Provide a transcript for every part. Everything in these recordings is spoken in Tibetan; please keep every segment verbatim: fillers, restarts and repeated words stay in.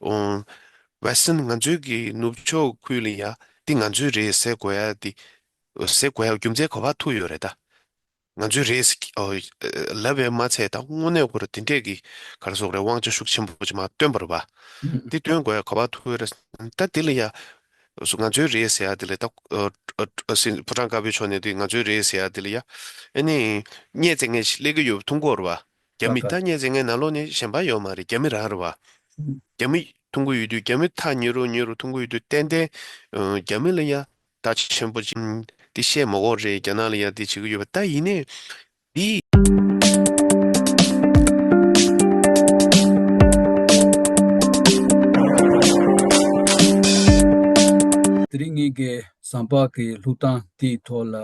ཨོ། Western ང་ཚོའི་གི་ནུབ་ཕྱོགས་ཁུལ་ལ་ཡ་འདི་ང་ཚོའི་རེད་ཟེར་དགོས་ཡ་འདི། ཟེར་དགོས་ཡ་རྒྱུ་མཚན་ག་པར་ཐུག་ཡོད་རེད་ད། ང་ཚོའི་རེད་ཟེར་གི་ཨོ། ལབ་པའི་མ་ཚད་ད་དངོས་གནས་ཁོ་ར་དེ་འདྲས་གི་ག་རེ་ཟེར་དགོས་རེད། དབང་ཆ་ཤུགས་ཆེན་པོ་ཅིག་མར་བཏོན་པ་རེད་པ། འདི་བཏོན་དགོས་ཡ་ག་པར་ཐུག་ཡོད་རེད། ད་འདི་ལ་ཡ། སུ་ང་ཚོའི་རེད་ཟེར་ཡ་དེ་ལ་ད། ཨ། ཨ། ཨ། སྲིད་ཕོ་བྲང་དཀར་པོའི་ཕྱོགས་ནས་དེ་ང་ཚོའི་རེད་ཟེར་ཡ་དེ་ལ་ཡ། ཨ་ནི། བརྙས་བཙལ་མཁན་ཞིག་སླེབས་ཀྱི་ཡོད་པ་མཐོང་གི་ཡོད་རེད་པ། རྒྱ་མི། ད་བརྙས་བཙལ་མཁན་ནང་ལོགས་ནས་གཞན་པ་ཡོད་མ་རེད། རྒྱ་མི་རང་རེད་པ། རྒྱ་མི་མཐོང་གི་ཡོད་དུས། རྒྱ་མི་ཐག་ཉེ་རུ་ཉེ་རུ་མཐོང་གི་ཡོད་དུས། ཏན་ཏན། ཨ། རྒྱ་མི་ལ་ཡ་བརྡ་ཆེན་པོ་ཅིག་འདི་བཤད་མ་དགོས་རེད། རྒྱ་ནག་ལ་ཡ་འདི་བྱེད་ཀྱི་ཡོད་པ། ད་ཡིན་ནའི། འདི། དེ་རིང་ངེད་ཀྱིས་ཟམ་པ་གི་ལྷུག་རྟའམ་དེའི་ཐོག་ལ་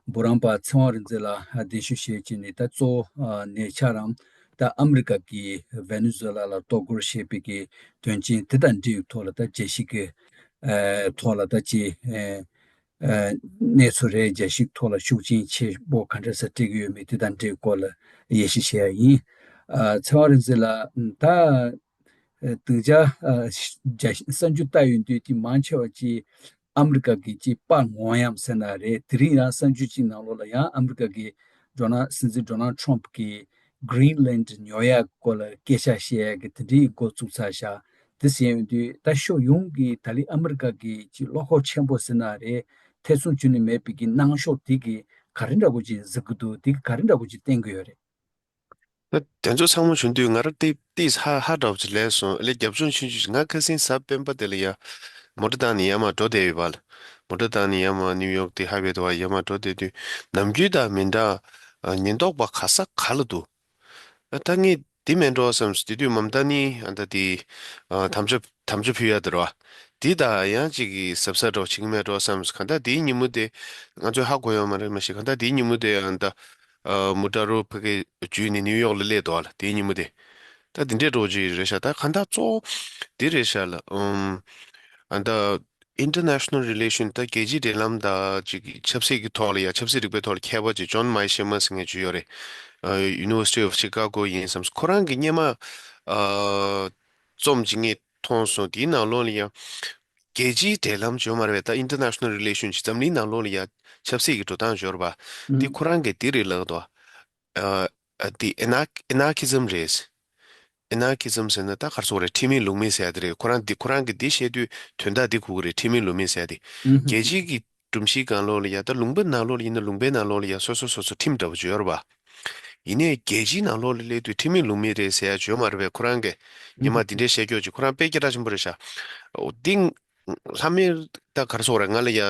འབུམ་རམས་པ་ཚེ་དབང་རིག་འཛིན་ལགས་གདན་ཞུ་བྱས་བྱས་ནས། ད་གཙོ་བོ་ཨ་ཉེ་ཆར་རམ་ད་ཨ་མི་རི་ཀ་གིས་ཝེ་ནེ་ཛུ་ཝེ་ལ་ལ་གཏོར་རྒོལ་བྱས་པའི་གི་དོན་རྐྱེན་དེ་དང་འབྲེལ་བའི་ཐོག་ལ་ད་རྒྱལ་སྤྱི་གི་ཨ་ཐོག་ལ་ད་ཅིག་ཨ་ཨ་གནས་ཚུལ་རེད། རྒྱལ་སྤྱིའི་ཐོག་ལ་ཤུགས་རྐྱེན་ཆེན་པོ་ག་འདྲ་ས་སྤྲད་ཀྱི་ཡོད་མེད་དེ་དང་འབྲེལ་སྐོར་ལ་དབྱེ་ཞིབ་བྱེད་ཡ་ཡིན། ཨ་ཚེ་དབང་རིག་འཛིན་ལགས། ད་ཨ་སྡིངས་ཆ་ཨ་རྒྱ་གསར་འགྱུར་ལྟ་ཡོང་དུས་དེ་མང་ཆེ་བ་ཅིག་ཨ་མི་རི་ཀ་གི་ཅིག་དཔའ་ངོམ་ཡམ་ཟེར་ན་རེད། དེ་རིང་ཡང་གསར་འགྱུར་ཅིག་ནང་ལོགས་ལ་ཡང་ཨ་མི་རི་ཀ་གི་ཌོ་ནལ་སྲིད་འཛིན་ཌོ་ནལ་ཊརམ་གིས་གྷི་རིན་ལན་ཌི་ཉོ་ཡག་སྐོར་ལ་སྐད་ཆ་བཤད་ཡག་གི་དེ་འདྲའི་འགོ་བཙུགས་ཚར་བཞག་དེ་ཟེར་ཡོང་དུས་ད་ཕྱོགས་ཡོངས་ཀྱི་ད་ལི་ཨ་མི་རི་ཀ་གི་ཅིག་བློ་ཁོག་ཆེན་པོ་ཟེར་ན་རེད། ཐེ་ཚོམ་བྱུང་ནས་མེད་པའི་གི་གནང་ཕྱོགས་དེ་གི་ག་རེ་འདྲ་པོ་ཅིག་གཟིགས་ཀྱི་འདུག་དེ་གི་ག་རེ་འདྲ་པོ་ཅིག་བསྟན་གྱི་ཡོད་རེད། ད་དེ་ཚོ་ཚང་མ་བྱུང་དུས་ང་རང་ཏི་ཏིས་ཧ་ཧ་འདྲ་པོ་ཅིག་ལས་སོང་། ཨ་ལས་རྒྱབ་ལྗོངས་ཆུང་ཆུང་ཞིག་ང་ཁ་སང་གཟའ་སྤེན་པ་དེ་ལ་ཡ་མོ་ཊ་བཏང་ནས་ཡར་མར་འགྲོ་བསྡད་ཡོད་པ་ལ། མོ་ཊ་བཏང་ནས་ཡར་མར་ནིའུ་ཡོག་དེ་ཧའི་ཝེ་དེ་བར་ཡར་མར་འགྲོ་བསྡད་དུས་ནམ་རྒྱུན་དང་མི་འདྲ། ཨ་ཉེན་རྟོག་པ་ག་ས་ག་ལ་འདུག་ཨ་ད་ངས་འདི་མིན་འགྲོ་བསམས། དེ་དུས་མམ་ད་ནི་ཨ་ད་དེ་ཨ་དམ་བཅའ་དམ་བཅའ་ཕུལ་ཡ་དེ་རེད་པ། དེ་ད་ཡང་ཅིག་གི་གཟབ་གཟབ་འདྲ་པོ་བྱེད་ཀྱི་མེད་འགྲོ་བསམས། གང་ལྟར་དེའི་ཉིན་མོ་དེ་ང་ཚོས་ཧ་གོ་ཡོད་མ་རེད་མ་གཞི། གང་ལྟར་དེའི་ཉིན་མོ་དེ་ཨ་ད་ཨ་མོ་ཊ་རོ་ཕ་གི་བརྒྱུད་ནས་ནིའུ་ཡོག་ལ་སླེབས་འདུག་ཨ་ལ། དེའི་ཉིན་མོ་དེ་ད་དེ་འདྲའི་འདྲ་པོ་ཅིག་རེད་ཤག་ད་གང་ལྟར་གཙོ་བོ་དེ་རེད་ཤག་ལ། ཨམ་ཨ་ད། International relation ད་རྒྱལ་སྤྱིའི་འབྲེལ་ལམ་དང་ཅིག་ཆབ་སྲིད་ཀྱི་ཐོག་ལ་ཡ། ཆབ་སྲིད་རིག་པའི་ཐོག་ལ་མཁས་པ་ཅིག་ཇོན་མའི་ཤེ་མར་ཟེར་མཁན་ཅིག་ཡོད་རེད། ཨ་University of Chicago ཡིན་བསམས། ཁོ་རང་གི་སྔོན་མ་ཨ་རྩོམ་ཅིག་ངས་མཐོང་སོང་། དེའི་ནང་ལོགས་ལ་ཡ་རྒྱལ་སྤྱིའི་འབྲེལ་ལམ་ཅིག་ཡོད་མ་རེད་པས། ད་international relation ཅིག་འཛམ་གླིང་ནང་ལོགས་ལ་ཡ་ཆབ་སྲིད་ཀྱི་འགྲོ་སྟངས་ཅིག་ཡོད་རེད་པ། དེ་ཁོ་རང་གིས་དེ་རེད་ལབ་འདུག་ཨ་ཨ་དེ་ཨེ་ན་ཨེ་ན་ཁི་ཛམ་རེད། ཨེ་ན་ཁི་ཛམ་ཟེར་ན་ད་ག་རེ་ཟེར་དགོས་རེད། ཁྲིམས་མེད་ལུགས་མེད་ཟེར་ཡ་དེ་རེད། ཁོ་རང་འདི་ཁོ་རང་གིས་འདི་བཤད་དུས་དོན་དག་འདི་གོ་གི་རེད། ཁྲིམས་མེད་ལུགས་མེད་ཟེར་ཡ་དེ། ཨུ་ཧུ། རྒྱལ་སྤྱིའི་གི་སྒྲོམ་གཞིའི་སྒང་ལོགས་ལ་ཡ། ད་ལུང་པ་ནང་ལོགས་ལ་ཡིན་ན་ལུང་པའི་ནང་ལོགས་ལ་ཡ་སོ་སོ་སོ་སོ་ཁྲིམས་འདྲ་པོ་ཅིག་ཡོད་རེད་པ། ཡིན་ནའི་རྒྱལ་སྤྱིའི་ནང་ལོགས་ལ་སླེབས་དུས་ཁྲིམས་མེད་ལུགས་མེད་རེད་ཟེར་ཡ་ཅིག་ཡོད་མ་རེད་པས། ཁོ་རང་གིས་སྔོན་མ་འདི་འདྲའི་བཤད་རྒྱུ་ཅིག་ཁོ་རང་དཔེ་སྐད་གྲགས་ཆེན་པོ་རེད་ཤག་འོ་འདི་ལྷ་མོས་ད་ག་རེ་ཟེར་དགོས་རེད། ང་ལ་ཡ་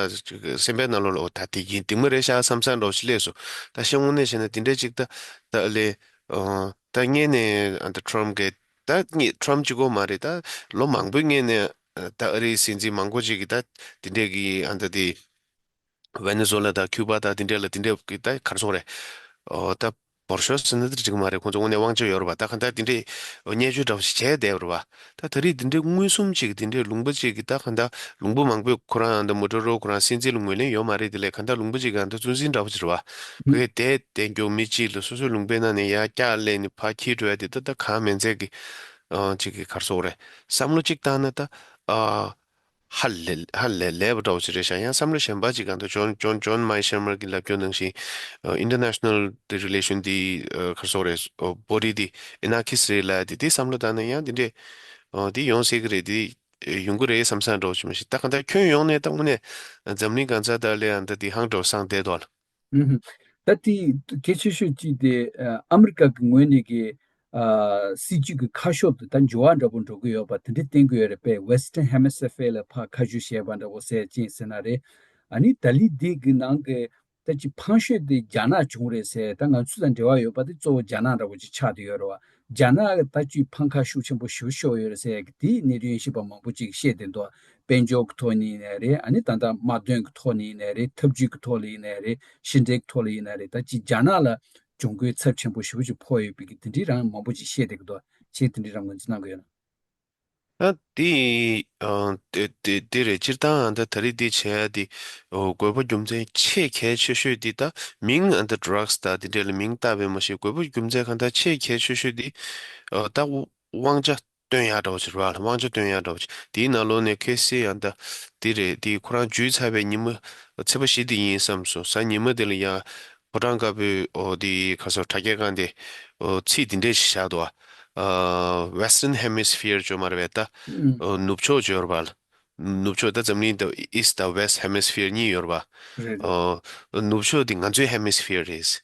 སེམས་པའི་ནང་ལོགས་ལ་འོ་ད་དེ་ཡིན་འདི་མོ་རེད་ཤག་བསམ་བསམ་འདྲ་པོ་ཞིག་སླེབས་སོང་། ད་བཤད་དངོས་གནས་བཤད་ན་འདི་འདྲ་ཅིག་ད་ད་ལས་ཨ་ད་སྔོན་ནས་ཨ་ད་ཊརམ་གི་ད་ཊརམ་གཅིག་པོ་མ་རེད། ད་ལོ་མང་པོའི་སྔོན་ནས་ཨ་ད་ཨ་རིའི་སྲིད་འཛིན་མང་པོ་ཅིག་གིས་ད་འདི་འདྲས་ཀྱི་ཨ་ད་དེ་ཝེ་ནེ་ཛུ་ཝེ་ལ་དང་ཁྱུ་པ་དང་དེ་འདྲས་ལ་དེ་འདྲས་ཀྱི་ད་ག་རེ་ཟེར་དགོས་རེད། ཨོ་ད་འབོར་ཤོག་ཟེར་ན་དེ་འགྲིག་མ་རེད། ཁོང་ཚོ་དངོས་གནས་དབང་ཆ་ཡོད་རེད་པ། ད་གང་ལྟར་དེ་འདྲས་བརྙས་བཅོས་འདྲ་པོ་ཞིག་བྱས་བསྡད་པ་རེད་པ། ད་ད་རེས་དེ་འདྲས་མངོན་སུམ་ཅིག་དེ་འདྲས་ལུང་པ་ཅིག་གི་ད་གང་ལྟར་ལུང་པ་མང་པོས་ཁོ་རང་ད་མོ་ཊ་རོ་ཁོ་རང་སྲིད་འཛིན་ལ་ངོས་ལེན་ཡོད་མ་རེད། དེ་ལས་གང་ལྟར་ལུང་པ་ཅིག་གི་ད་གཙོ་འཛིན་འདྲ་པོ་ཅིག་རེད་པ། ཕ་གིར་བསྡད་བསྡད་མགྱོགས་མི་གཅིག་ལ་སོ་སོའི་ལུང་པའི་ནང་ནས་ཡར་བཀྱག་ལེན་ནས་ཕར་འཁྱེར་འགྲོ་ཡ་དེ་ད་ད་གང་མིན་ཚད་ཀྱི་ཨ་ཅིག་གི་ག་རེ་ཟེར་དགོས་རེད། བསམ་བློ་ཅིག་བཏང་ན་ད་ཨ། ཧ་ལས་ཧ་ལས་ལས་པ་འདྲ་པོ་ཅིག་རེད་ཤག་ཡང་བསམ་བློ་གཞན་པ་ཅིག་གང་ལྟར་ཇོན་ཇོན་ཇོན་མའི་ཤེ་མར་གྱིས་ལབ་རྒྱུ་ནང་བཞིན་ཨ་international the relation the ཨ་ག་རེ་ཟེར་དགོས་རེད། ཨ་བོ་ཌི་the ཨེ་ན་ཁི་ཛམ་རེད་ལབ་ཡ་དེ་དེ་བསམ་བློ་བཏང་ན་ཡང་དེ་འདྲས་ཨ་དེ་ཡོང་སྲིད་ཀྱི་རེད། དེ་ཡོང་གི་རེད་བསམ་བསམ་འདྲ་པོ་ཅིག་མ་གཞི། ད་གང་ལྟར་ཁྱོན་ཡོངས་ནས་ད་དངོས་གནས་འཛམ་གླིང་གང་ས་ད་ལས་ཨ་ད་དེ་ཧང་འདྲ་པོ་སངས་བསྡད་འདུག་ལ། ཨུ་ཧུ། ད་དེ་གལ་ཆེ་ཤོས་གཅིག་དེ་ཨ་ཨ་མི་རི་ཀ་གི་ངོས་ནས་ཀྱི་ཨ་སྲིད་ཇུས་ཀྱི་ཁ་ཕྱོགས་དེ་ད་འགྱུར་བ་འདྲ་པོ་འགྲོ་གི་ཡོད་པ་དེ་འདྲ་བསྟན་གྱི་ཡོད་རེད་པས། Western Hemisphere ལ་ཕར་ཁ་བསྒྱུར་བྱས་པ་འདྲ་པོ་ཟེར་ཅིག་ཟེར་ན་རེད། ཨ་ནི་ད་ལི་འདི་གི་ནང་གི་ད་ཅིག་ཕངས་ཤོས་དེ་རྒྱ་ནག་བྱུང་རེད་ཟེར། ད་ང་ཚོ་དང་འབྲེལ་བ་ཡོད་པ་དེ་གཙོ་བོ་རྒྱ་ནག་འདྲ་པོ་ཅིག་ཆགས་བསྡད་ཡོད་རེད་བ། རྒྱ་ནག་གི་ད་ཅིག་ཕམ་ཁ་ཤུགས་ཆེན་པོ་ཞེ་པོ་ཤོར་ཡོད་རེད་ཟེར་ཡ་གི་དེའི་གནད་དོན་ཞིབ་པ་མང་པོ་ཅིག་བཤད་བསྡད་འདུག་དཔལ་འབྱོར་གྱི་ཐོག་ནས་ཡིན་ནའི་རེད། ཨ་ནི་ད་ལྟ་དམག་དོན་གྱི་ཐོག་ནས་ཡིན་ནའི་རེད། འཐབ་ཇུས་ཀྱི་ཐོག་ལ་ཡིན་ནའི་རེད། ཕྱི་འབྲེལ་གྱི་ཐོག་ལ་ཡིན་ནའི་རེད། ད་ཅིག་རྒྱ་ནག་ལ་གྱོང་གུན་ཚབས་ཆེན་པོ་ཞེ་པོ་ཅིག་ཕོག་ཡོད་པའི་གི་དེ་འདྲའི་རང་མང་པོ་ཅིག་བཤད་བསྡད་ཀྱི་འདུག་ཁྱེད་དེ་འདྲའི་རང་ངོས་འཛིན་གནང་གི་ཡོད་ན། ད་དེ་ཨ་དེ་དེ་དེ་རེད། སྤྱིར་བཏང་ད་ད་རེས་དེ་བྱས་ཡ་དེ་ཨོ་དགོས་པ་རྒྱུ་མཚན་ཆེས་གལ་ཆེ་ཤོས་དེ་ད་མིང་ཨ་ད་ཌ་རག་སི་ད་དེ་འདྲས་ལ་མིང་བཏགས་པའི་མ་གཞི་དགོས་པ་རྒྱུ་མཚན་གང་ད་ཆེས་གལ་ཆེ་ཤོས་དེ་ཨ་ད་དབང་ཆ་ སྟོན་ཡག་འདྲ་བོ་ཅིག་རེད་བ། དབང་ཆ་སྟོན་ཡག་འདྲ་བོ་ཅིག། དེའི་ནང་ལོགས་ནས་ཁ་སང་ཡང་ད་དེ་རེད། དེ་ཁོ་རང་འཇུས་ཚར་བའི་ཉིན་མོ་ཚེས་པ་བཞི་དེ་ཡིན་བསམ་སོང་། གཟའ་ཉི་མ་དེ་ལ་ཡང་ཕོ་བྲང་དཀར་པོའི་འོ་དེ་ག་སོ་དྲ་རྒྱའི་སྒང་དེ་འོ་ཚིག་འདི་འདྲས་ཤིག་བཞག་འདུག་བ། ཨ། Western Hemisphere ཅོ་མ་རེད་པས་ད། ཨུམ། འོ་ནུབ་ཕྱོགས་ཅོ་རེད་བ། ནུབ་ཕྱོགས་ད་འཛམ་གླིང་ད་East དང་West Hemisphere གཉིས་ཡོད་རེད་བ། རེད། འོ་ནུབ་ཕྱོགས་དེ་ང་ཚོའི་Hemisphere རེད།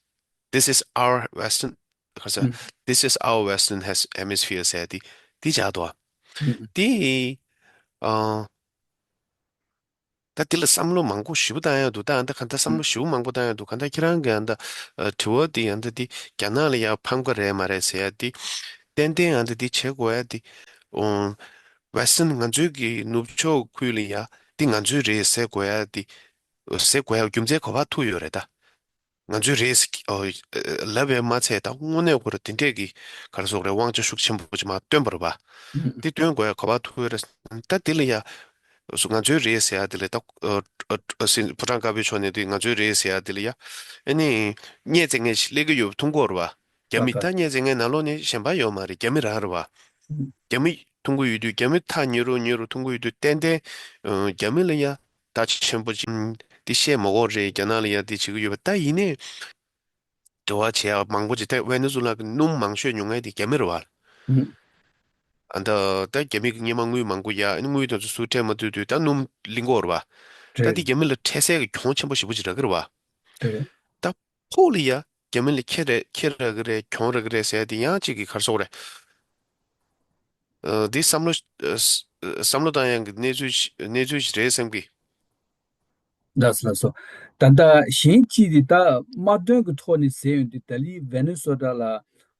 This is our Western ག་ས། ཨུམ། This is our Western Hes- Hemisphere ཟེར་ཡ་དེ་དེ་བཞག་འདུག་བ། ཨུམ། དེ་ཨ། ད་དེ་ལ་བསམ་བློ་མང་པོ་ཞེ་པོ་བཏང་ཡག་འདུག། ད་ཨ་ད་ག་ད་བསམ་བློ་ཞེ་པོ་མང་པོ་བཏང་ཡག་འདུག། ག་ད་ཁྱེད་རང་གི་ཨ་ད་ཨ་དྲི་བ་དེ་ཨ་ད་དེ་རྒྱ་ནག་ལ་ཡང་ཕམ་ཁ་རེད་མ་རེད་ཟེར་ཡག་དེ་ཏན་ཏན་ཨ་ད་དེ་བྱེད་དགོས་ཡག་དེ། ཨོ། Western ང་ཚོའི་གི་ནུབ་ཕྱོགས་ཁུལ་ལ་ཡང་དེ་ང་ཚོའི་རེད་ཟེར་དགོས་ཡག་དེ་ཟེར་དགོས་ཡག་རྒྱུ་མཚན་ག་པར་ཐུག་ཡོད་རེད་ད། ང་ཚོའི་རེད་ཟེར་གི་ཨོ་ལབ་པས་མ་ཚད་ད་དངོས་གནས་ཁོ་རང་དེ་འདྲས་ཀྱི་ག་རེ་ཟེར་དགོས་རེད། དབང་ཆ་ཤུགས་ཆེན་པོ་ཅིག་མར་བཏོན་པ་རེད་པ། ཨུམ། དེ་བཏོན་དགོས་ཡག་ག་པར་ཐུག་ཡོད་རེད། ད་དེ་ལ་ཡ། སུ་ང་ཚོའི་རེད་ཟེར་ཡ་དེ་ལ་ད། ཨ། ཨ། ཨ། སྲིད་ཕོ་བྲང་དཀར་པོའི་ཕྱོགས་ནས་དེ་ང་ཚོའི་རེད་ཟེར་ཡ་དེ་ལ་ཡ། ཨ་ནི། བརྙས་བཙལ་མཁན་ཞིག་སླེབས་ཀྱི་ཡོད་པ་མཐོང་གི་ཡོད་རེད་པ། རྒྱ་མི། ད་བརྙས་བཙལ་མཁན་ནང་ལོགས་ནས་གཞན་པ་ཡོད་མ་རེད། རྒྱ་མི་རང་རེད་པ། རྒྱ་མི་མཐོང་གི་ཡོད་དུས་རྒྱ་མི་ཐག་ཉེ་རུ་ཉེ་རུ་མཐོང་གི་ཡོད་དུས་ཏན་ཏན། ཨ། རྒྱ་མི་ལ་ཡ། ད་ཆེན་པོ་ཅིག་འདི་བཤད་མ་དགོས་རེད། རྒྱ་ནག་ལ་ཡ་འདི་བྱེད་ཀྱི་ཡོད་པ། ད་ཡིན་ནའི། འབྲེལ་བ་བྱེད་ཡག་མང་པོ་ཅིག་ད་ཝེ་ནེ་ཛུ་ལ་གི་སྣུམ་མང་ཤོས་ཉོ་མཁན་དེ་རྒྱ་མི་རེད་པ། ཨུམ། ཨ་ད་ད་རྒྱ་མི་གི་སྔོན་མ་དངུལ་མང་པོ་ཡ། ཨ་ནི་དངུལ་དེ་ཚོ་སུས་སྤྲད་མ་ཐུབ་དུས་ད་སྣུམ་ལེན་གྱི་ཡོད་རེད་པ། ད་རེད། འདི་རྒྱ་མི་ལ་འཕྲད་སའི་གི་གྱོང་ཆེན་པོ་ཞེ་པོ་ཅིག་རག་གི་རེད་པ། རེད། ད་ཕུགས་ལ་ཡ་རྒྱ་མི་ལ་ཁེ་རེད། ཁེ་རག་གི་རེད། གྱོང་རག་གི་རེད་ཟེར་ཡ་དེ་ཡང་གཅིག་གི་ག་རེ་ཟེར་དགོས་རེད། ཨ། འདི་བསམ་བློ། ཨ། བསམ་བློ་བཏང་ཡག་གི་གནས་ཚུལ་ཞིག་གནས་ཚུལ་ཞིག་རེད་བསམ་གི། ལགས་སོ་ལགས་སོ། ད་ལྟ་གཞན་གཅིག་དེ་ད་དམག་དོན་གྱི་ཐོག་ནས་ཟེར་ཡོང་དུས་ད་ལི་ཝེ་ནེ་ཛུ་ཝེ་ལ་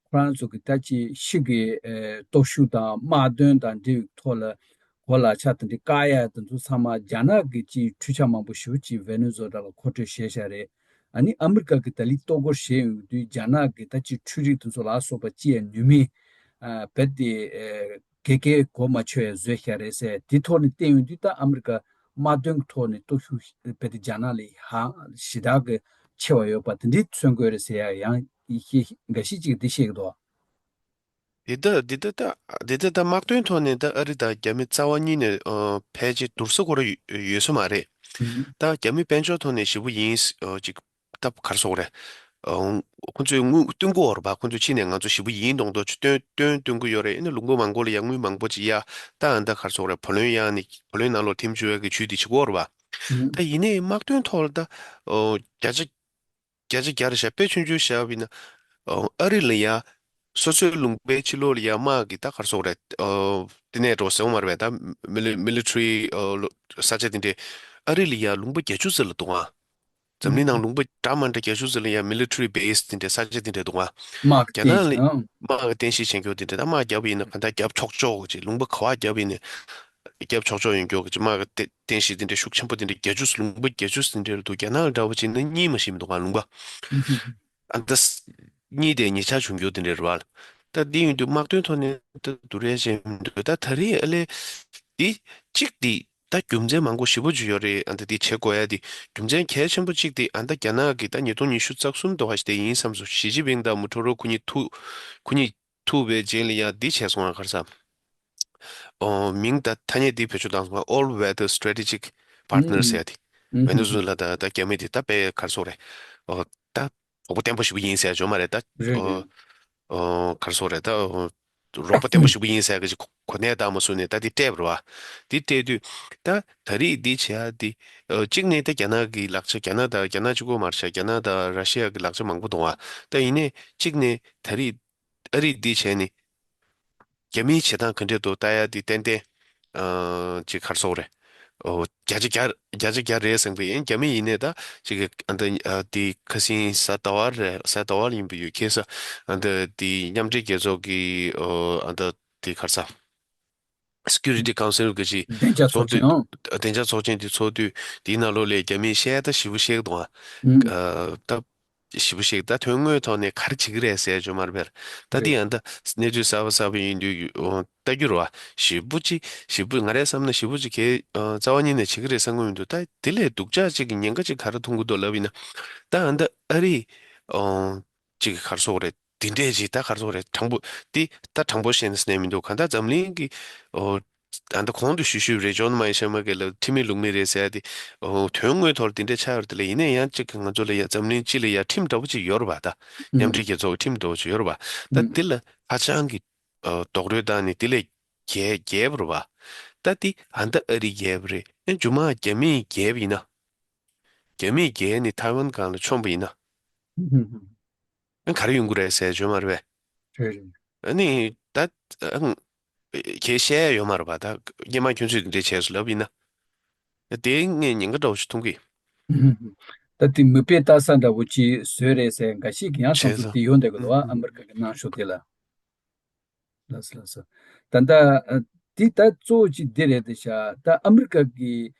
ཁོ་རང་ཚོ་གི་ད་ཅི་ཕྱི་གི་ཨེ་སྟོབས་ཤུགས་དང་དམག་དོན་དང་འབྲེལ་བའི་ཐོག་ལ་གོ་ལག་ཆ་དེ་འདྲ་བཀག་ཡ་དེ་ཚོ་ཚང་མ་རྒྱ་ནག་གི་ཅི་འཕྲུལ་ཆས་མང་པོ་ཞེ་པོ་ཅིག་ཝེ་ནེ་ཛུ་ཝེ་ལ་མཁོ་སྤྲོད་བྱས་བཞག་རེད། ཨ་ནི་ཨ་མི་རི་ཀ་གི་ད་ལི་ལྟོ་གོས་བྱས་ཡོང་དུས་རྒྱ་ནག་གི་ད་ཅི་འཕྲུལ་རིག་དེ་ཚོ་ལ་སོགས་པ་ཅི་ཡང་ནུས་མེད། ཨ། རྦད་དེ་ཨེ་གེ་གེ་གོ་མ་ཆོད་བཟོས་བཞག་རེད་ཟེར། དེ་ཐོག་ནས་བལྟས་ཡོང་དུས་ད་ཨ་མི་རི་ཀ་དམག་དོན་གྱི་ཐོག་ནས་སྟོབས་ཤུགས་རྦད་དེ་རྒྱ་ནག་ལས་ཧ་ཞེ་དྲག་གི་ཆེ་བ་ཡོད་པ་དེ་འདྲའི་མཚོན་དགོས་རེད་ཟེར་ཡ་ཡང་ཡེ་ཤེས་འགའ་ཤས་ཅིག་འདི་བཤད་ཀྱི་འདུག། འདི་ལྟ་འདི་ལྟ་ད་འདི་ལྟ་ད་དམག་དོན་ཐོག་ནས་ད་ཨ་རི་དང་རྒྱ་མི་རྩ་བ་ཉིད་ནས་ཨ་ཕལ་ཆེར་བསྡུར་ས་ཁོ་རང་ཡོད་ཡོད་ས་མ་རེད། ཨུ་ཧུ། ད་རྒྱ་མི་དཔལ་འབྱོར་ཐོག་ནས་ཞེ་པོ་ཡིན་ཨ་ཅིག་ད་ག་རེ་ཟེར་དགོས་རེད། ཨ། ཁོ་ཚོས་དངུལ་བཏོན་གྱི་ཡོད་རེད་པ། ཁོ་ཚོས་ཕྱི་ནས་ང་ཚོ་ཞེ་པོ་ཡིན་མདོག་མདོག་ཅིག་སྟོན་སྟོན་སྟོན་གྱི་ཡོད་རེད། ཨ་ནི་ལུང་པ་མང་པོ་ལ་ཡ་དངུལ་མང་པོ་ཅིག་གཡར། ད་ཨ་ད་ག་རེ་ཟེར་དགོས་རེད། བུ་ལོན་གཡར་ནས་བུ་ལོན་ནང་ལོགས་འཐེན་བཅུག་ཡ་གི་ཇུས་དེ་བྱེད་ཀྱི་ཡོད་རེད་པ། ཨུ། ད་ཡིན་ནའི་དམག་དོན་ཐོག་ལ་ད་ཨོ་བརྒྱ་ཆ་བརྒྱ་ཆ་བརྒྱ་རེད་ཤག་དཔེ་ཆུང་ཆུང་བཞག་པ་ཡིན་ན། ཨོ་ཨ་རི་ལ་ཡ་སོ་སོའི་ལུང་པའི་ཕྱི་ལོགས་ལ་ཡ་དམག་གི་ད་ག་རེ་ཟེར་དགོས་རེད། ཨོ་དེ་ནས་འགྲོ་ཟེར་བ་མ་རེད་པས། ད་མི་ལི་མི་ལི་ཊི་རི་ཨོ་ལོ་ས་ཆ་དེ་འདྲས་ཨ་རི་ལ་ཡ་ལུང་པ་བརྒྱད་ཅུ་ཙམ་ལ་འདུག་ཨ། འཛམ་གླིང་ནང་ལུང་པ་འདྲ་མ་འདྲ་བརྒྱད་ཅུ་ཙམ་ལ་ཡ་མི་ལི་ཊི་རི་བེ་སི་དེ་འདྲས་ས་ཆ་དེ་འདྲས་འདུག་ཨ། དམག་རྒྱ་ནག་ལ་རྟེན་གཞི་ཨང་། དམག་གི་རྟེན་གཞི་བྱེད་མཁན་དེ་འདྲས། ད་དམག་བརྒྱབ་པ་ཡིན་ན་ག་འདྲ་བརྒྱབ་ཆོག་ཆོག་གི་ཅིག་ལུང་པ་ག་པར་བརྒྱབ་ཡིན་ན་བརྒྱབ་ཆོག་ཆོག་ཡོང་རྒྱུ་གི་ཅིག་དམག་གི་རྟེན་གཞི་དེ་འདྲས་ཤུགས་ཆེན་པོ་དེ་འདྲས་བརྒྱད་ཅུ་ལུང་པ་བརྒྱད་ཅུ་དེ་འདྲས་ལ་འདུག། རྒྱ་ནག་ལ་འདྲ་བོ་བྱས་ན་གཉིས་མ་ཞིག་མི་འདུག་ག་ལུང་པ། ཨ་ད་གཉིས་དེ་ཉེ་ཆར་བྱུང་རྒྱུ་དེ་འདྲས་རེད་པ། ད་འདི་ཡིན་དུས་དམག་དོན་ཐོག་ནས་ད་བསྡུར་ཡ་བྱས་མི་འདུག། ད་ད་རེས་ཨ་ལས་འདི་གཅིག་འདི། ད་རྒྱུ་མཚན་མང་པོ་ཞེ་པོ་ཅིག་ཡོད་རེད། ཨ་ད་འདི་བྱེད་དགོས་ཡ་དེ་རྒྱུ་མཚན་གལ་ཆེན་པོ་གཅིག་དེ་ཨ་ད་རྒྱ་ནག་གི་ད་ཉིས་སྟོང་ཉི་ཤུ་རྩ་གསུམ་དུ་བ་ཞིག་དེ་ཡིན་བསམ་སོང་། ཞི་ཅིན་ཕིང་དང་མུ་ཊོ་རོ་ཁོ་གཉིས་ཐུག་ཁོ་གཉིས་ཐུག་པའི་རྗེས་ལ་ཡ་འདི་བྱས་སོང་ང་། ག་རེ་ཟ། ཨོ་མིང་ད་ཐ་སྙད་འདི་བེད་སྤྱོད་བཏང་སོང་ང་། All Weather Strategic Partner ཟེར་ཡ་དེ། ཝེ་ནེ་ཛུ་ལ་དང་ད་རྒྱ་མི་དེ་ད་དཔེ་ག་རེ་ཟེར་དགོས་རེད། ཨོ་ད་གྲོགས་པོ་བརྟན་པོ་ཞེ་པོ་ཡིན་ཟེར་ཡ་ཅིག་ཡོད་མ་རེད་ད། རེད་རེད། ཨོ་ཨོ་ག་རེ་ཟེར་དགོས་རེད་ད། ཨོ་རོགས་པ་བརྟན་པོ་ཞེ་པོ་ཡིན་ཟེར་ཡ་གི་ཅིག་གོ་གནས་བདག་མ་བཟུང་ནས་ད་དེ་སྤྲད་པ་རེད་པ། དེ་སྤྲད་དུས་ད་ད་རེས་འདི་བྱེད་ཡ་དེ་ཨོ་གཅིག་ནས་ད་རྒྱ་ནག་གི་ལག་ཆ། རྒྱ་ནག་དང་རྒྱ་ནག་གཅིག་པོ་མ་རེད་ཤག། རྒྱ་ནག་དང་ར་ཤི་ཡ་གི་ལག་ཆ་མང་པོ་འདུག་པ། ད་ཡིན་ནའི་གཅིག་ནས་ད་རེས་ཨ་རིས་འདི་བྱས་ནས་རྒྱ་མིའི་བྱེད་སྟངས་ག་འདྲས་འདུག་ལྟ་ཡ་དེ་ཏན་ཏན་ཨ་ཅིག་ག་རེ་ཟེར་དགོས་རེད། ཨོ་བརྒྱ་ཆ་བརྒྱ་བརྒྱ་ཆ་བརྒྱ་རེད་བསམ་གི་ཡིན། རྒྱ་མི་ཡིན་ནའི་ད་ཅིག་ཨ་ད་ཨ་དེ་ཁ་སང་གཟའ་ཟླ་བ་རེད། གཟའ་ཟླ་བ་ལ་ཡིན་པ་ཡོད། ཁ་སང་ཨ་ད་དེ་མཉམ་འབྲེལ་རྒྱལ་ཚོགས་ཀྱི་ཨོ་ཨ་ད་དེ་ག་རེ་ཟ། Security Council གི་ཅིག་བདེ་འཇགས་ཚོགས་ཚོགས་ཆེན། དུས་ཨང་། བདེ་འཇགས་ཚོགས་ཆེན་དེ་ཚོགས་དུས་དེའི་ནང་ལོགས་ལ་རྒྱ་མིས་བཤད་ད་ཞེ་པོ་བཤད་འདུག་ཨ། ཨང་། ཨ་ད་ཞེ་པོ་བཤད། ད་དོན་དངོས་ཐོག་ནས་ག་རེ་བྱེད་ཀྱི་རེད་ཟེར་ཡ་ཅིག་ཡོད་མ་རེད་པས། ད་དེ་རེད། ཡང་ད་གནས་ཚུལ་གསར་པ་གསར་པ་ཡིན་དུས་ཨོ་ལྟ་རྒྱུ་རེད་པ། ཞེ་པོ་ཅིག་ཞེ་པོ་ང་རའི་བསམ་ན་ཞེ་པོ་ཅིག་གལ་ཨ་རྩ་བ་ཉིད་ནས་བྱེད་ཀྱི་རེད་བསམ་གྱི་མི་འདུག། ད་དེ་ལས་སྡུག་ཅག་ཅིག་གི་ཉེན་ཁ་ཅིག་ག་རེ་མཐོང་གི་འདུག་ལབ་ཡིན་ན། ད་ཨ་ད་ཨ་རིས་ཨོ་ཅིག་ག་རེ་ཟེར་དགོས་རེད། འདི་འདྲས་ཅིག་ད་ག་རེ་ཟེར་དགོས་རེད། དྲང་པོ་འདི་ད་དྲང་པོ་བཤད་ན་ཟེར་ནས་མི་འདུག་གང་ལྟར་འཛམ་གླིང་གི་ཨོ་ད་ལྟ་གོང་དུ་ཞུས་ཞུས་པ་རེད། ཇོན་མའི་ཤར་མ་གྷི་ལ་ཁྲིམས་མེད་ལུགས་མེད་རེད་ཟེར་ཡ་དེ་ཨོ་དོན་དངོས་ཐོག་ལ་དེ་འདྲས་ཆགས་ཡོད་རེད་དེ་ལ། ཡིན་ན་ཡང་གཅིག་གི་ང་ཚོ་ལ་ཡ་འཛམ་གླིང་སྤྱི་ལ་ཡ་ཁྲིམས་འདྲ་པོ་ཅིག་ཡོད་རེད་པ། ད་མཉམ་འབྲེལ་རྒྱལ་ཚོགས་ཀྱི་ཁྲིམས་འདྲ་པོ་ཅིག་ཡོད་རེད་པ། ད་འདི་ལ་ཧ་ཅང་གི་ཨོ་རྡོག་རོལ་བཏང་ནས་དེ་ལས་རྒྱལ་རྒྱལ་བ་རེད་པ། ད་འདི་ཨ་ད་ཨ་རི་རྒྱལ་བ་རེད། ཨེ་མཇུག་མ་རྒྱ་མིས་རྒྱལ་བ་ཡིན་ན། རྒྱ་མིས་རྒྱལ་ནས་ཐའེ་ཝན་སྒང་ལ་མཆོངས་པ་ཡིན་ན། ཨ་ག་རེ་ཡོང་གི་རེད་ཟེར་བརྗོད་མ་རེད་པས། རེད་རེད། ཨ་ནི་ད་ཨང་ཁྱེད་བཤད་ཡ་ཡོད་མ་རེད་པ། ད་སྔོན་མ་ཁྱོད་ཚོས་འདི་འདྲས་བྱས་སོང་ལབ་ཡིན་ན། དེ་ངས་ཉེན་ཁ་འདྲ་པོ་ཞིག་མཐོང་གི། ད་དེ་མིག་དཔེ་ལྟ་ས་འདྲ་པོ་ཅིག་བཟོས་རེད་ཟེར་འགའ་ཤས་ཀྱིས་ཡང་བསམ་ཚུལ་དེ་ཡོང་བསྡད་ཀྱི་འདུག་ཨ་མི་རི་ཀ་གི་གནང་ཤོག་དེ་ལ། ལགས་སོ་ལགས་སོ། ད་ལྟ་ཨ་འདི་ད་གཙོ་བོ་གཅིག་འདི་རེད་དེ་ཤག་ད་ཨ་མི་རི་ཀ་གི་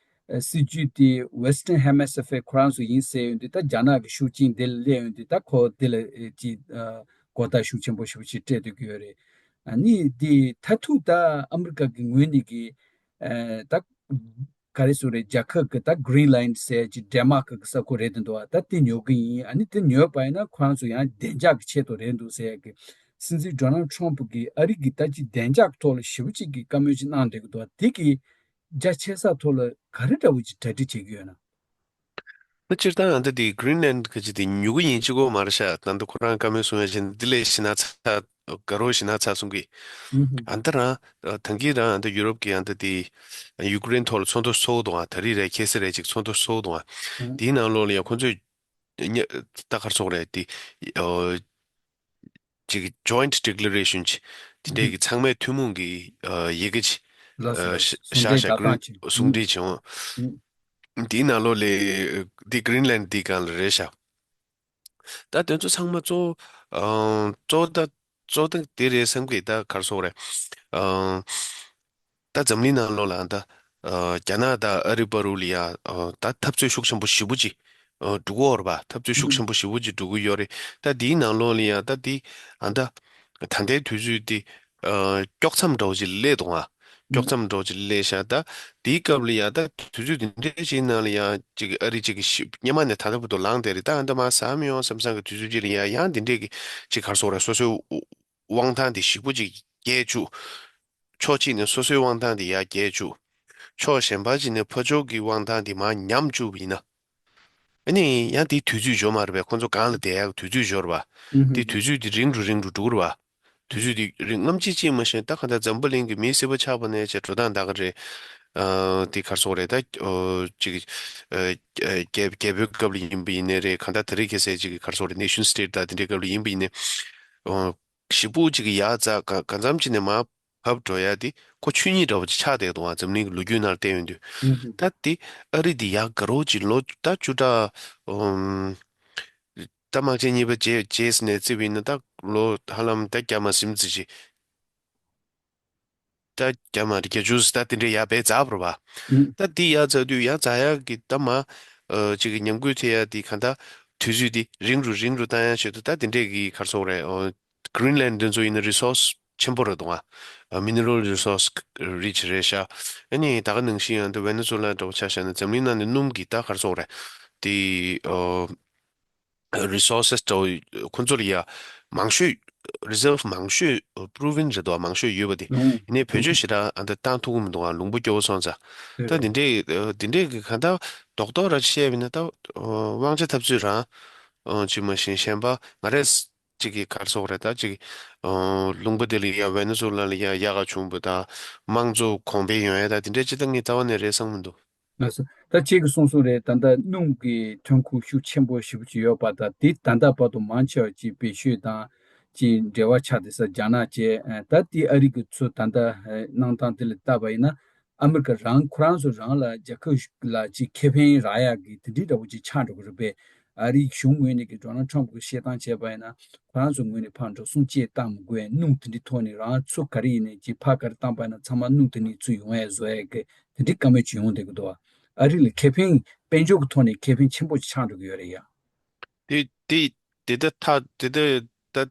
ཨ་སྲིད་ཇུས་དེ་Western Hemisphere ཁོ་རང་ཚོ་ཡིན་ཟེར་ཡོང་དུས། ད་རྒྱ་ནག་གི་ཤུགས་རྐྱེན་དེ་ལ་སླེབས་ཡོང་དུས། ད་ཁོ་དེ་ལ་ཨ་ཅིག་ཨ་གོ་བརྡ་ཤུགས་ཆེན་པོ་ཞེ་པོ་ཅིག་སྤྲད་སྡོད་ཀྱི་ཡོད་རེད། ཨ་ནི་དེ་མཐར་ཐུག་ད་ཨ་མི་རི་ཀ་གི་ངོས་ནས་ཀྱི་ཨ་ད་ག་རེ་ཟེར་རེད། རྒྱལ་ཁབ་ཀྱི་ད་Greenland ཟེར་གྱི་ཌེན་མཱར་ཀ་གི་ས་ཁུལ་རེད་འདུག་ད་དེ་ཉོ་གི་ཡིན། ཨ་ནི་དེ་ཉོས་པ་ཡིན་ན་ཁོ་རང་ཚོ་ཡང་བདེ་འཇགས་ཀྱི་ཆེད་དུ་རེད་འདུག་ཟེར་གྱི། སྲིད་འཛིན་ཌོ་ནལ་ཊམ་ཕུ་གིས་ཨ་རི་གི་ད་ཅི་བདེ་འཇགས་ཐོག་ལ་ཞེ་པོ་ཅིག་གི་བཀའ་མོལ་ཅིག་གནང་བསྡད་ཀྱི་འདུག་དེ་གི་རྒྱ་ཆེ་ས་ཐོག་ལ་ག་རེ་འདྲ་བོ་ཅིག་གྲ་སྒྲིག་བྱེད་ཀྱི་ཡོད་ན། ན་སྤྱིར་བཏང་ཨ་ད་དེ་Greenland ག་ཅི་དེ་ཉོ་གི་ཡིན་གཅིག་པོ་མ་རེད་ཤག་ད་ལྟ་ཁོ་རང་བཀའ་མོལ་གསུང་ཡ་བཞིན་འདི་ལས་ཞེ་ན་ཚ་དགའ་རོགས་ཞེ་ན་ཚ་གསུང་གི། ཨ་ད་རང་ད་གིན་རང་ཨ་ད་ཡུ་རོབ་ཀྱི་ཨ་ད་དེ་ཡུ་ཀེ་རེན་ཐོག་ལ་ཚོགས་འདུ་ཚོགས་འདུག་ཨ་ད་རེས་རེད་ཁ་སང་རེད་ཅིག་ཚོགས་འདུ་ཚོགས་འདུག་ཨ་དེའི་ནང་ལོགས་ལ་ཡང་ཁོ་ཚོས་ད་ག་རེ་ཟེར་དགོས་རེད། དེ་ཨོ་ཅིག་Joint Declaration ཅིག་དེ་འདྲས་ཀྱི་ཚང་མའི་ཐུན་མོང་གི་ཨ་ཡི་གེ་ཅིག་ལགས་སོ། ཨ་ལགས་སོ། ཤ་གསུང་ཤ་འབྲེལ་ཤ་དགའ་སྟངས་ཅིག་གསུང་འབྲེལ་བྱུང་། དེའི་ནང་ལོགས་ལ་དེ་Greenland དེའི་སྒང་ལ་རེད་ཤག་ད་དེ་ཚོ་ཚང་མ་གཙོ་བོ་ཨ་གཙོ་བོ་ད་གཙོ་བོ་ད་དེ་རེད་བསམ་གི། ད་ག་རེ་ཟེར་དགོས་རེད། ཨ་ད་འཛམ་གླིང་ནང་ལོགས་ལ་ད་ཨ་རྒྱ་ནག་དང་ཨ་རི་བར་དུ་ལ་ཡ་ཨ་ད་འཐབ་རྩོད་ཤུགས་ཆེན་པོ་ཞེ་པོ་ཅིག་ཨ་འགྲོ་གི་ཡོད་རེད་པ། འཐབ་རྩོད་ཤུགས་ཆེན་པོ་ཞེ་པོ་ཅིག་འགྲོ་གི་ཡོད་རེད། ད་དེའི་ནང་ལོགས་ལ་ཡ་ད་དེ་ཨ་ད་ད་ལྟའི་དུས་ཚོད་དེ་ཨ་དཀྱོག་མཚམས་འདྲ་བོ་ཅིག་སླེབས་འདུག་ཨ། དཀྱོག་མཚམས་འདྲ་བོ་ཅིག་སླེབས་ཤག་ད་དེའི་སྐབས་ལ་ཡ་ད་དུས་ཚོད་དེ་འདྲའི་ཅིག་ནང་ལ་ཡ་ཅིག་ཨ་རི་ཅིག་གི་ཤི་སྔོན་མ་ནས་ད་ལྟ་བར་དུ་ལངས་བསྡད་རེད། ད་ཨ་ད་མར་ཟ་མི་ཡོང་བསམ་བསམ་གི་དུས་ཚོད་ཅིག་ལ་ཡ་ཡང་དེ་འདྲས་ཀྱི་ཅིག་ག་རེ་ཟེར་དགོས་རེད། སོ་སོའི་དབང་ཐང་དེ་ཞེ་པོ་ཅིག་རྒྱས་བཅུག་ཕྱོགས་གཅིག་ནས་སོ་སོའི་དབང་ཐང་དེ་ཡར་རྒྱས་བཅུག་ཕྱོགས་གཞན་པ་ཅིག་ནས་ཕར་ཕྱོགས་ཀྱི་དབང་ཐང་དེ་མར་ཉམས་བཅུག་པ་ཡིན་ན། ཨ་ནི་ཡང་དེའི་དུས་ཚོད་འབྱོར་མ་རེད་པས། ཁོང་ཚོ་སྒང་ལ་བསྡད་ཡག་དུས་ཚོད་འབྱོར་བ། དེ་དུས་ཚོད་དེ་རིང་རུ་རིང་རུ་འགྲོ་གི་རེད་པ། དུས་ཚོད་དེ་རིང་སྔ་ཕྱི་གཅིག་མ་ཤེས། ད་གང་ལྟར་འཛམ་བུ་གླིང་གི་མི་སེར་པོ་ཆགས་པ་ནས་བྱས་འགྲོ་སྟངས་ད་ག་རེད། ཨ་དེ་ག་རེ་ཟེར་དགོས་རེད། ད་ཨོ་ཅིག་ཨ་རྒྱལ་རྒྱལ་པོའི་སྐབས་ལ་ཡིན་པ་ཡིན་ནའི་རེད། གང་ལྟར་ད་རེས་ཁ་སང་ཅིག་ག་རེ་ཟེར་དགོས་རེད། Nation State ད་དེ་འདྲའི་སྐབས་ལ་ཡིན་པ་ཡིན་ནའི་ཨོ་ཞེ་པོ་ཅིག་གི་ཡག་རྩ་ག་གང་འཚམ་ཅིག་ནས་མར་བབས་འགྲོ་ཡ་དེ་ཁོ་ཆོས་ཉིད་འདྲ་བོ་ཅིག་ཆགས་བསྡད་འདུག་ཨ། འཛམ་གླིང་གི་ལོ་རྒྱུས་ནང་བལྟས་ཡོང་དུས། ད་དེ་ཨ་རི་དེ་ཡག་དགའ་རོགས་ཅིག་ལོ་ད་བཅུ་ཕྲག་ཨོམ། ད་དམག་ཆེན་གཉིས་པ་རྗེས་རྗེས་ནས་བརྩིས་པ་ཡིན་ན་ད་ལོ་ཧ་ལམ་ད་བརྒྱ་མ་ཟིན་ཙམ་ཅིག་ད་བརྒྱ་མ་བརྒྱད་ཅུ་ད་དེ་འདྲའི་ཡར་བས་འཛེགས་པ་རེད་པ། ད་དེ་ཡར་འཛེགས་དུས་ཡར་འཛེགས་ཡག་གི་ད་མར་ཨ་ཅིག་གི་ཉམས་རྒུད་ཐེབས་ཡག་དེ་གང་ལྟར་དུས་ཚོད་དེ་རིང་རུ་རིང་རུ་བཏང་ཡག་ཆེད་དུ་ད་དེ་འདྲས་ཀྱི་ག་རེ་ཟེར་དགོས་རེད། ཨོ་Greenland འདི་ཚོ་ཡིན་ན་resource ཆེན་པོ་རེད་འདུག་ཨ། Mineral resource rich རེད་ཤག་ཨ་ནི་ད་ག་ནང་བཞིན་ཡང་འདི་Venezuela འདྲ་བོ་ཆ་བཞག་ན་འཛམ་གླིང་ནང་ནས་སྣུམ་གྱི་ད་ག་རེ་ཟེར་དགོས་རེད། དེ་ཨོ་resources འདྲ་བོ་ཁོ་ཚོ་ལ་ཡ་མང་ཤོས་reserve མང་ཤོས་proven རེད་འདུག་ཨ། མང་ཤོས་ཡོད་པ་དེ། ཡིན་ནའི་བེད་སྤྱོད་ཞེ་དྲག་ཨ་འདི་བཏང་ཐུབ་ཀྱི་མི་འདུག་ཨ། ལུང་པ་སྐྱོ་བོ་སོང་ཙང་། ད་འདི་འདྲས་འདི་འདྲས་ཀྱི་གང་ལྟར་རྡོག་རྡོག་ར་བཤད་པ་ཡིན་ན་ད་དབང་ཆ་འཐབ་རྩོད་རང་ཅིག་མ་གཞི་གཞན་པ་ང་རས་ཅིག་གི་ག་རེ་ཟེར་དགོས་རེད། ད་ཅིག་ཨོ་ལུང་པ་དེ་ལ་ཡ་ཝེ་ནེ་ཛུ་ལ་ལ་ཡ་ཡག་ག་བྱུང་བ་དང་དམངས་གཙོ་གོང་འཕེལ་ཡོང་ཡ་ད་དེ་འདྲ་ཅིག་ད་ངས་རྩ་བ་ནས་རེད་བསམ་མི་འདུག་ལགས་སོ། ད་ཁྱེད་ཀྱིས་གསུངས་གསུངས་རེད། ད་ལྟ་སྣུམ་གྱི་ཐོན་ཁུངས་ཤུགས་ཆེན་པོ་ཞེ་པོ་ཅིག་ཡོད་པ་དང་དེ་ད་ལྟ་བར་དུ་མང་ཆེ་བ་ཅིག་བེད་སྤྱོད་དང་ཅིག་འབྲེལ་བ་ཆགས་བསྡད་ས་རྒྱ་ནག་བཅས་ད་དེ་ཨ་རི་གི་ཚུར་ད་ལྟ་གནང་སྟངས་དེ་ལ་བལྟས་པ་ཡིན་ན། ཨ་མི་རི་ཀ་རང་ཁོ་རང་ཚོ་རང་ལ་རྒྱལ་ཁབ་ལ་ཅིག་ཁེ་ཕན་རག་ཡག་གི་དེ་འདྲའི་འདྲ་བོ་ཅིག་ཆགས་འགྲོ་གི་རེད་པས། ཨ་རིའི་གཞུང་ངོས་ནས་ཀྱི་ཌོ་ནལ་ཊམ་གྱིས་བཤད་སྟངས་བྱས་པ་ཡིན་ན་ཁོ་རང་ཚོ་ངོས་ནས་ཕར་འགྲོ་སོང་ཅིག་བཏང་མི་དགོས། སྣུམ་དེ་འདྲའི་ཐོག་ནས་རང་ཚུར་ག་རེ་ཡིན་ནའི་ཅིག་ཕར་ག་རེ་བཏང་པ་ཡིན་ན་ཚང་མ་སྣུམ་དེ་ནས་ཚུར་ཡོང་ཡ་བཟོ་ཡ་གི་དེ་འདྲའི་བཀའ་མོལ་ཅིག་ཡོང་བསྡད་ཀྱི་འདུག་ཨ་རི་ལ་ཁེ་ཕན་དཔལ་འབྱོར་གྱི་ཐོག་ནས་ཁེ་ཕན་ཆེན་པོ་ཅིག་ཆགས་འགྲོ་གི་ཡོད་རེད་ཡ། དེ་དེ་དེ་ད་ཐག་དེ་ད་ད་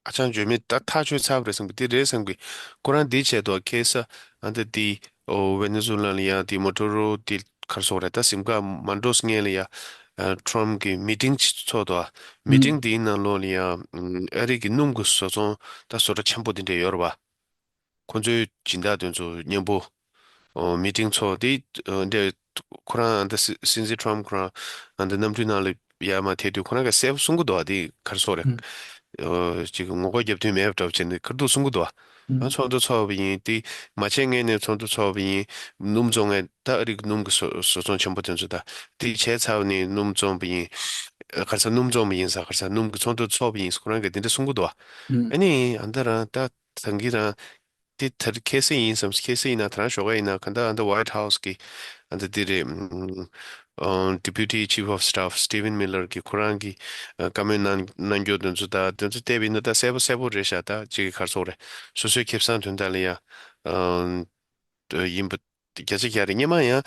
ཨ་ཅང་བརྗོད་མེད་ད་ཐག་ཆོད་ཚར་བ་རེད་བསམ་གི། དེ་རེད་བསམ་གི། ཁོ་རང་འདི་བྱས་དོ་ཁེ་ས་ཨ་འདི་དེ་ཨོ་ཝེ་ནེ་ཛུ་ལ་ལ་ཡ་དེ་མོ་ཊོ་རོ་དེ་ག་རེ་ཟེར་དགོས་རེད། ད་གཟིམ་ཁ་མ་འགྲོ་སྔོན་ལ་ཡ་ ཨ་ཊམ་གི་མི་ཊིང་ཅིག་ཚོགས་འདུག་མི་ཊིང་དེའི་ནང་ལོགས་ལ་ཡང་ཨ་རི་གི་སྣུམ་གི་བཟོ་ཚོང་ད་བཟོ་གྲྭ་ཆེན་པོ་དེ་འདྲ་ཡོད་རེད་པ། ཁོ་ཚོའི་སྦྱིན་བདག་དེ་ཚོ་མཉམ་པོ་ཨོ་མི་ཊིང་ཚོགས་དེ་ཨ་འདྲ་ཁོ་རང་ཨ་ད་སྲིད་སྲིད་འཛིན་ཊམ་ཁོ་རང་ཨ་ད་གནམ་གྲུའི་ནང་ལ་ཡར་མར་ཐད་དུས་ཁོ་རང་གིས་གསལ་པོ་གསུང་གི་འདུག་པ། དེ་ག་རེ་ཟེར་དགོས་རེད། ཨོ་ཅིག་ངོ་རྒོལ་རྒྱབ་དུས་མེད་པ་འདྲ་པོ་བྱས་ནས་ཁ་ཐུག་གསུང་གི་འདུག་པ། ཨ་ཚོགས་འདུ་ཚོགས་པ་ཡིན། དེ་མ་བྱས་སྔོན་ནས་ཚོགས་འདུ་ཚོགས་པ་ཡིན། སྣུམ་བཙོང་མཁན་ད་ཨ་རི་གི་སྣུམ་གི་བཟོ་བཟོ་ཚོང་ཆེན་པོ་དེ་ཚོ་དང་། དེ་བྱས་ཚར་བ་ནས་སྣུམ་བཙོང་པ་ཡིན། ཨ་ག་རེ་ཟེར། སྣུམ་བཙོང་པ་ཡིན་ཟེར། ག་རེ་ཟེར། སྣུམ་གི་ཚོགས་འདུ་ཚོགས་པ་ཡིན་ཟེར་ཁོ་རང་གིས་དེ་འདྲ་གསུང་གི་འདུག་པ། ཨ་ནི་ཨ་ད་རང་ད་ད་གིན་རང་དེ་ད་རེས་ཁ་སང་ཡིན་བསམ། ཁ་སང་ཡིན་ན་ད་རང་ཞོགས་ཀ་ཡིན་ན་ག་ད་ཨ་ད་White House་གི་ཨ་ད་དེ་རེད། ཨ་Deputy Chief of Staff Stephen Miller་གི་ཁོ་རང་གི་ཨ་བཀའ་མོལ་གནང་གནང་རྒྱུ་དེ་ཚོ་ད་དེ་ཚོ་བལྟས་པ་ཡིན་ན་ད་གསལ་པོ་གསལ་པོ་རེད་ཤག་ད་ཅིག་ག་རེ་ཟེར་དགོས་རེད། སོ་སོའི་ཁེ་བཟང་དོན་དག་ལ་ཡ་ཨ་ཡིན་པ་བརྒྱ་ཆ་བརྒྱ་རེད། སྔོན་མ་ཡང་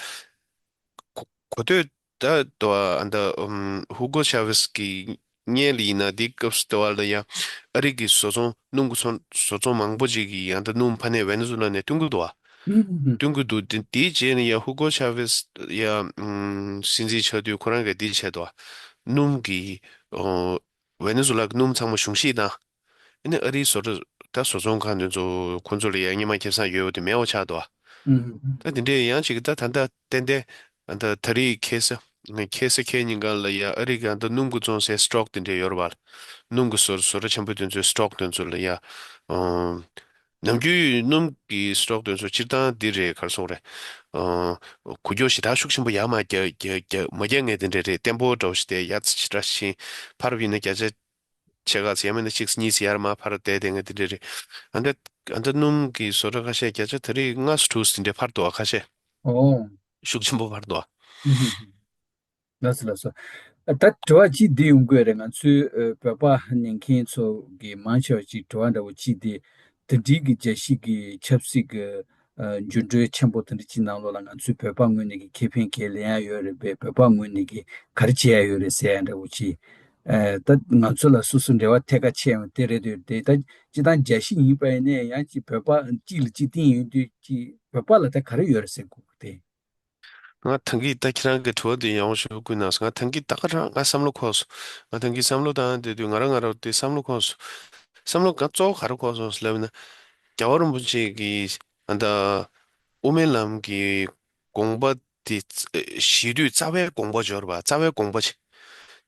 གོ་གོ་ཐོས་ད་དོ་ཨ་ད་ཨམ་ཧུ་གོ་ཆ་ཝེས་ཀྱི་སྔོན་ལ་ཡིན་ན། དེའི་སྐབས་སུ་དེ་བ་ལ་ཡང་ཨ་རི་གི་བཟོ་ཚོང་སྣུམ་གྱི་ཚོང་བཟོ་ཚོང་མང་པོ་ཅིག་གིས་ཡང་ད་སྣུམ་ཕ་ནས་ཝེ་ནེ་ཛུ་ལ་ནས་བཏོན་གྱི་འདུག་པ། ཨུ་ཧུ་ཧུ། བཏོན་གྱི་འདུག་དེ་དེའི་རྗེས་ནས་ཡང་ཧུ་གོ་ཆ་ཝེས་ཡང་ཨམ་སྲིད་འཛིན་ཆགས་དུས་ཁོ་རང་གིས་འདི་བྱས་འདུག་པ། སྣུམ་གྱི་ཨོ་ཝེ་ནེ་ཛུ་ལ་གི་སྣུམ་ཚང་མ་གཞུང་བཞེས་བཏང་། ཨ་ནི་ཨ་རིའི་བཟོ་གྲྭ་ད་བཟོ་ཚོང་ཁང་དེ་ཚོ་ཁོ་ཚོ་ལ་ཡང་སྔོན་མ་ཁེ་བཟང་ཡོད་པ་དེ་མེད་པ་ཆགས་འདུག་པ། ཨུ་ཧུ་ཧུ། ད་དེ་འདྲའི་ཡང་ཅིག་ད་ད་ལྟ་ཏན་ཏན་ད་ད་རེས་ཁ་སང་ཁ་སང་ཁ་ཉིན་གང་ལ་ཡ་ཨ་རི་གི་ད་སྣུམ་གྱི་བཙོང་སའི་སི་ཊོག་དེ་འདྲ་ཡོད་རེད་པ། སྣུམ་གྱི་བཟོ་བཟོ་གྲྭ་ཆེན་པོ་དེ་ཚོའི་སི་ཊོག་དེ་ཚོ་ལ་ཡ་ཨོ་ནམ་རྒྱུན་སྣུམ་གྱི་སི་ཊོག་དེ་ཚོ་སྤྱིར་བཏང་འདི་རེད། ག་རེ་ཟེར་དགོས་རེད། ཨོ་འགུལ་སྐྱོད་ཞེ་དྲག་ཤུགས་ཆེན་པོ་ཡར་མར་རྒྱག་རྒྱག་རྒྱག་མ་རྒྱག་མཁན་དེ་འདྲ་རེད། བརྟན་པོ་འདྲ་པོ་ཞིག་དེ་ཡ་ཞེ་དྲག་ཕྱིན་ཕར་བ་ཡིན་ན་བརྒྱ་ཆ་ཕྱེད་ཀ་ཙམ། ཡང་མིན་ན་གཅིག་གཉིས་ཙམ་ཡར་མར་འཕར་བསྡད་བསྡད་མཁན་དེ་འདྲ་རེད། ཨ་འདྲ་ཨ་འདྲ་སྣུམ་གྱི་བཟོ་གྲྭ་ཁ་ཤས་བརྒྱ་ཆ་ད་རེས་ལྔ་སུ་དྲུག་སུ་དེ་འདྲ་འཕར་འདུག་པ། ཁ་ཤས་ཨོ། ཤུགས་ཆེན་པོ་འཕར་འདུག་པ། ཨུ་ཧུ་ཧུ། ལགས་སོ་ལགས་སོ། ད་དྲི་བ་གཅིག་འདི་ཡོང་གི་ཡོད་རེད། ང་ཚོའི་ཨ་བོད་པ་ཉན་མཁན་ཚོ་གི་མང་ཆེ་བ་ཅིག་དྲི་བ་འདྲ་པོ་གཅིག་འདི། དེ་འདྲའི་གི་རྒྱལ་སྤྱི་གི་ཆབ་སྲིད་ཀྱི་ཨ་འགྱུར་འགྲོས་ཆེན་པོ་དེ་འདྲ་ཅིག་ནང་ལོགས་ལ་ང་ཚོའི་བོད་པ་ངོས་ནས་ཀྱི་ཁེ་ཕན་ག་རེ་ལེན་ཡ་ཡོད་རེད་པས། བོད་པ་ངོས་ནས་ཀྱི་ག་རེ་བྱེད་ཡ་ཡོད་རེད་ཟེར་ཡ་འདྲ་པོ་ཅིག་ཨ་ད་ང་ཚོ་ལ་སོ་སོ་འབྲེལ་བ་ཐད་ཀར་ཆད་ཡོང་དེ་རེད་འདུག་དེ་ད་སྤྱིར་བཏང་རྒྱལ་སྤྱི་ཡིན་པ་ཡིན་ན་ཡང་ཅིག་བོད་པ་གཅིག་ལ་གཅིག་བརྟེན་ཡོང་དུས་ཅིག་བོད་པ་ལ་ད་ག་རེ་ཡོད་རེད་ཟེར་དགོས་དེ། ང་ད་གིན་ད་ཁྱེད་རང་གི་དྲི་བ་འདི་ཡག་པོ་ཞེ་པོ་བསྐུལ་གནང་སོང་། ང་ད་གིན་ད་ག་རང་ང་བསམ་བློ་འཁོར་སོང་། ང་ད་གིན་བསམ་བློ་བཏང་བསྡད་དུས་ང་རང་ང་རང་དེ་བསམ་བློ་འཁོར་སོང་། བསམ་བློ་ང་གཙོ་བོ་ག་རེ་འཁོར་སོང་ལབ་ན། རྒྱལ་བ་རིན་པོ་ཆེ་གིས་ཨ་ད་དབུ་མའི་ལམ་གྱི་དགོངས་པ་དེ་བཞེས་དུས་རྩ་བའི་དགོངས་པ་འབྱོར་བ། རྩ་བའི་དགོངས་པ་ཅིག་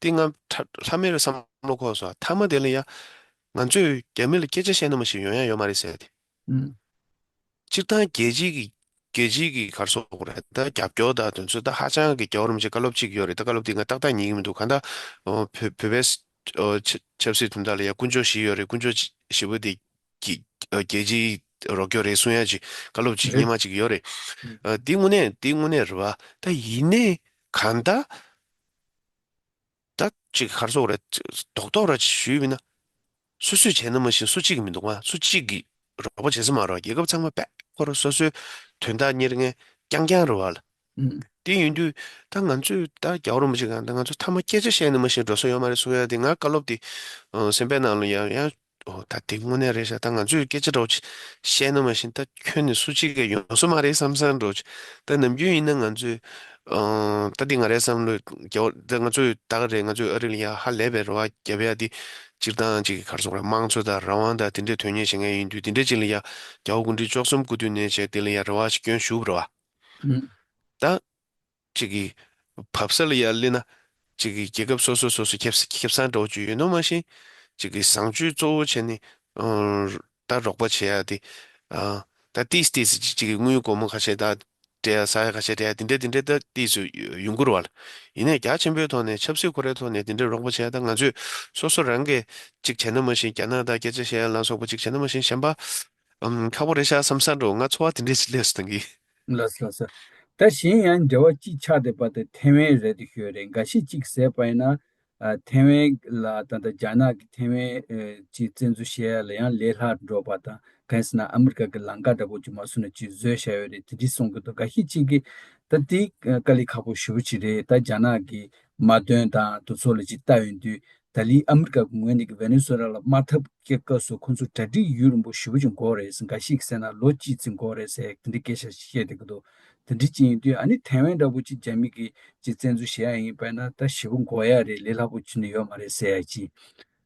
དེ་ང་ཐ་ལྷ་མེད་རུ་བསམ་བློ་འཁོར་སོང་། མཐའ་མ་དེ་ལ་ཡ་ང་ཚོས་རྒྱ་མི་ལ་སྐད་ཆ་བཤད་ན་མ་གཞི་ཡོང་ཡ་ཡོད་མ་རེད་ཟེར་ཏེ། ཨུམ། སྤྱིར་བཏང་རྒྱལ་སྤྱིའི་གི་རྒྱལ་སྤྱིའི་གི་ག་རེ་ཟེར་དགོས་རེད། ད་རྒྱབ་སྐྱོར་དང་དེ་ཚོ་ད་ཧ་ཅང་གི་རྒྱལ་བ་རིན་པོ་ཆེ་བཀའ་སློབ་ཅིག་ཡོད་རེད། ད་བཀའ་སློབ་དེ་ང་ཏག་ཏག་ཉན་གི་མི་འདུག་གང་ལྟར་ཨོ་བོད་བོད་པའི་ཨོ་ཆ་ཆབ་སྲིད་དོན་དག་ལ་ཡ་དཀོན་མཆོག་བཞི་ཡོད་རེད། དཀོན་མཆོག་བཞི་པོ་དེ་གི་ཨོ་རྒྱལ་སྤྱིའི་རོགས་སྐྱོར་རེད་གསུང་ཡ་ཅིག་བཀའ་སློབ་ཅིག་རེད། སྔོན་མ་ཅིག་ཡོད་རེད། ཨ་དེ་དངོས་གནས་དེ་དངོས་གནས་རེད་པ། ད་ཡིན་ནའི་གང་ལྟར། ད་ཅིག་ག་རེ་ཟེར་དགོས་རེད། རྡོག་རྡོག་ར་ཅིག་ཞུས་པ་ཡིན་ན། སོ་སོས་བྱས་ན་མ་གཞི་སུ་གཅིག་གིས་མི་འདུག་ག་སུ་གཅིག་གིས་རོགས་པ་བྱེད་ས་མ་རེད་པ། རྒྱལ་ཁབ་ཚང་མ་དཔེ་ཁོ་རང་སོ་སོའི་དོན་དག་གཉེར་མཁན་རྐྱང་རྐྱང་རེད་པ་ལ། ཨུམ། དེ་ཡིན་དུས་ད་ང་ཚོས་ད་རྒྱལ་བ་རིན་པོ་ཆེ་གང་ད་ང་ཚོ་མཐའ་མ་སྐད་ཆ་བཤད་ན་མ་གཞི་འགྲོ་ས་ཡོད་མ་རེད་གསུང་ཡ་དེ། ང་བཀའ་སློབ་དེ་ཨ་སེམས་པའི་ནང་ལ་ཡང་ཡང་ཨོ་ད་དེ་དངོས་གནས་རེད་ཤག་ད་ང་ཚོས་སྐད་ཆ་འདྲ་པོ་ཅིག་བཤད་ན་མ་གཞི་ད་ཁྱོན་ནས་སུ་གཅིག་གིས་ཡོང་ས་མ་རེད་བསམ་བསམ་འདྲ་པོ་ཅིག་ད་ནམ་རྒྱུན་ཡིན་ན་ང་ཚོས་ཨ་ད་འདི་ང་རའི་བསམ་བློ་རྒྱལ་བ་ད་ང་ཚོས་ད་ག་རེད། ང་ཚོས་ཨ་རི་ལ་ཡ་ཧ་ལས་པའི་རེ་བ་བརྒྱབ་ཡ་དེ་སྤྱིར་བཏང་ཅིག་ག་རེ་ཟེར་དགོས་རེད། དམངས་གཙོ་དང་རང་དབང་དང་དེ་འདྲའི་དོན་གཉེར་བྱེད་མཁན་ཡིན་དུས་དེ་འདྲ་ཅིག་ལ་ཡ་རྒྱལ་བ་སྐུ་ཕྲེང་བཅུ་གསུམ་སྐུ་དུས་ནས་བྱས་དེ་ལ་ཡ་རེ་བ་ཞིག་སྐྱོན་ཞུ་བ་རེད་པ། ཨུམ། ད། ཅིག་གིས་བབས་ས་ལ་ཡར་སླེབས་ན། ཅིག་གིས་རྒྱལ་ཁབ་སོ་སོ་སོ་སོ་ཁེ་ཁེ་བཟང་འདྲ་པོ་ཅིག་ཡོད་ནོ་མ་གཞི། ཅིག་གིས་བཟང་སྤྱོད་གཙོ་བོ་བྱས་ནས་ཨ་ད་རོགས་པ་བྱེད་ཡ་དེ། ཨ་ད་ཏིས་ཏིས་ཅིག་ཅིག་གིས་དངུལ་སྒོར་མོ་ཁ་ཤས་ད་སྤྲད་ཡ། ཟ་ཡ་ཁ་ཤས་སྤྲད་ཡ་དེ་འདྲ་དེ་འདྲ་ད་ཏིས་ཡོང་གི་རེད་པ་ལ། ཡིན་ནའི་རྒྱ་ཆེན་པོའི་ཐོག་ནས་ཆབ་སྲིད་ཁོ་རའི་ཐོག་ནས་དེ་འདྲ་རོགས་པ་བྱེད་ཡ་ད་ང་ཚོས་སོ་སོ་རང་གིས་ཅིག་བྱས་ན་མ་གཞི་རྒྱ་ནག་དང་སྐད་ཆ་བཤད་ཡ་ལ་སོགས་པ་ཅིག་བྱས་ན་མ་གཞི་གཞན་པ། ཨམ་ཁག་པོ་རེད་ཤག་བསམ་བསམ་འདྲ་པོ་ང་ཚོར་བ་དེ་འདྲ་ཞིག་སླེབས་སོང་ད་གིན། ལགས་སོ་ལགས་སོ། ད་གཞན་ཡང་འབྲེལ་བ་གཅིག་ཆགས་བསྡད་པ་དེ་ཐེ་ཝན་རེད་འདུག་ཞུ་ཡ་རེད། འགའ་ཤས་གཅིག་ཟེར་བ་ཡིན་ན། ཨ་ཐེ་ཝན་ལ་ད་ལྟ་རྒྱ་ནག་གིས་ཐེ་ཝན་ཨ་ཅིག་བཙན་འཛུལ་བྱེད་ཡ་ལ་ཡང་ལས་སླ་འགྲོ་བ་དང་། གང་ཡིན་ཟེར་ན་ཨ་མི་རི་ཀ་གི་ལམ་ཁ་འདྲ་པོ་ཅིག་མ་སོང་ན་ཅིག་བཟོས་བཞག་ཡོད་རེད། དེ་འདྲ་གསུང་གི་འདུག་འགའ་ཤས་གཅིག་གིས་ད་དེ་དཀའ་ལས་ཁག་པོ་ཞེ་པོ་ཅིག་རེད། ད་རྒྱ་ནག་གི་དམག་དོན་དང་དེ་ཚོ་ལ་ཅིག་ལྟ་ཡོང་དུས། ད་ལན་ཨ་མི་རི་ཀ་གི་ངོས་ནས་ཀྱི་ཝེ་ནེ་ཛུ་ཝེ་ལ་ལ་དམག་འཐབ་སྐྱེལ་སྐབས་སུ་ཁོང་ཚོ་གྲ་སྒྲིག་ཡུན་རིང་པོ་ཞེ་པོ་ཅིག་འགོར་རེད་ཟེར། འགའ་ཞིག་གིས་ཟེར་ན་ལོ་གཅིག་ཙམ་འགོར་རེད་ཟེར། དེ་འདྲའི་སྐད་ཆ་བཤད་བསྡད་ཀྱི་འདུག་དེ་འདྲ་ཅིག་ཡིན་དུས་ཨ་ནི་ཐའེ་ཝན་འདྲ་པོ་ཅིག་རྒྱ་མི་གིས་ཅིག་བཙན་འཛུལ་བྱེད་ཡ་ཡིན་པ་ན་ད་ཞེ་པོ་འགོར་ཡ་རེད། ལས་སླ་པོ་ཅིག་ནི་ཡོད་མ་རེད་ཟེར་ཡ་ཅིག་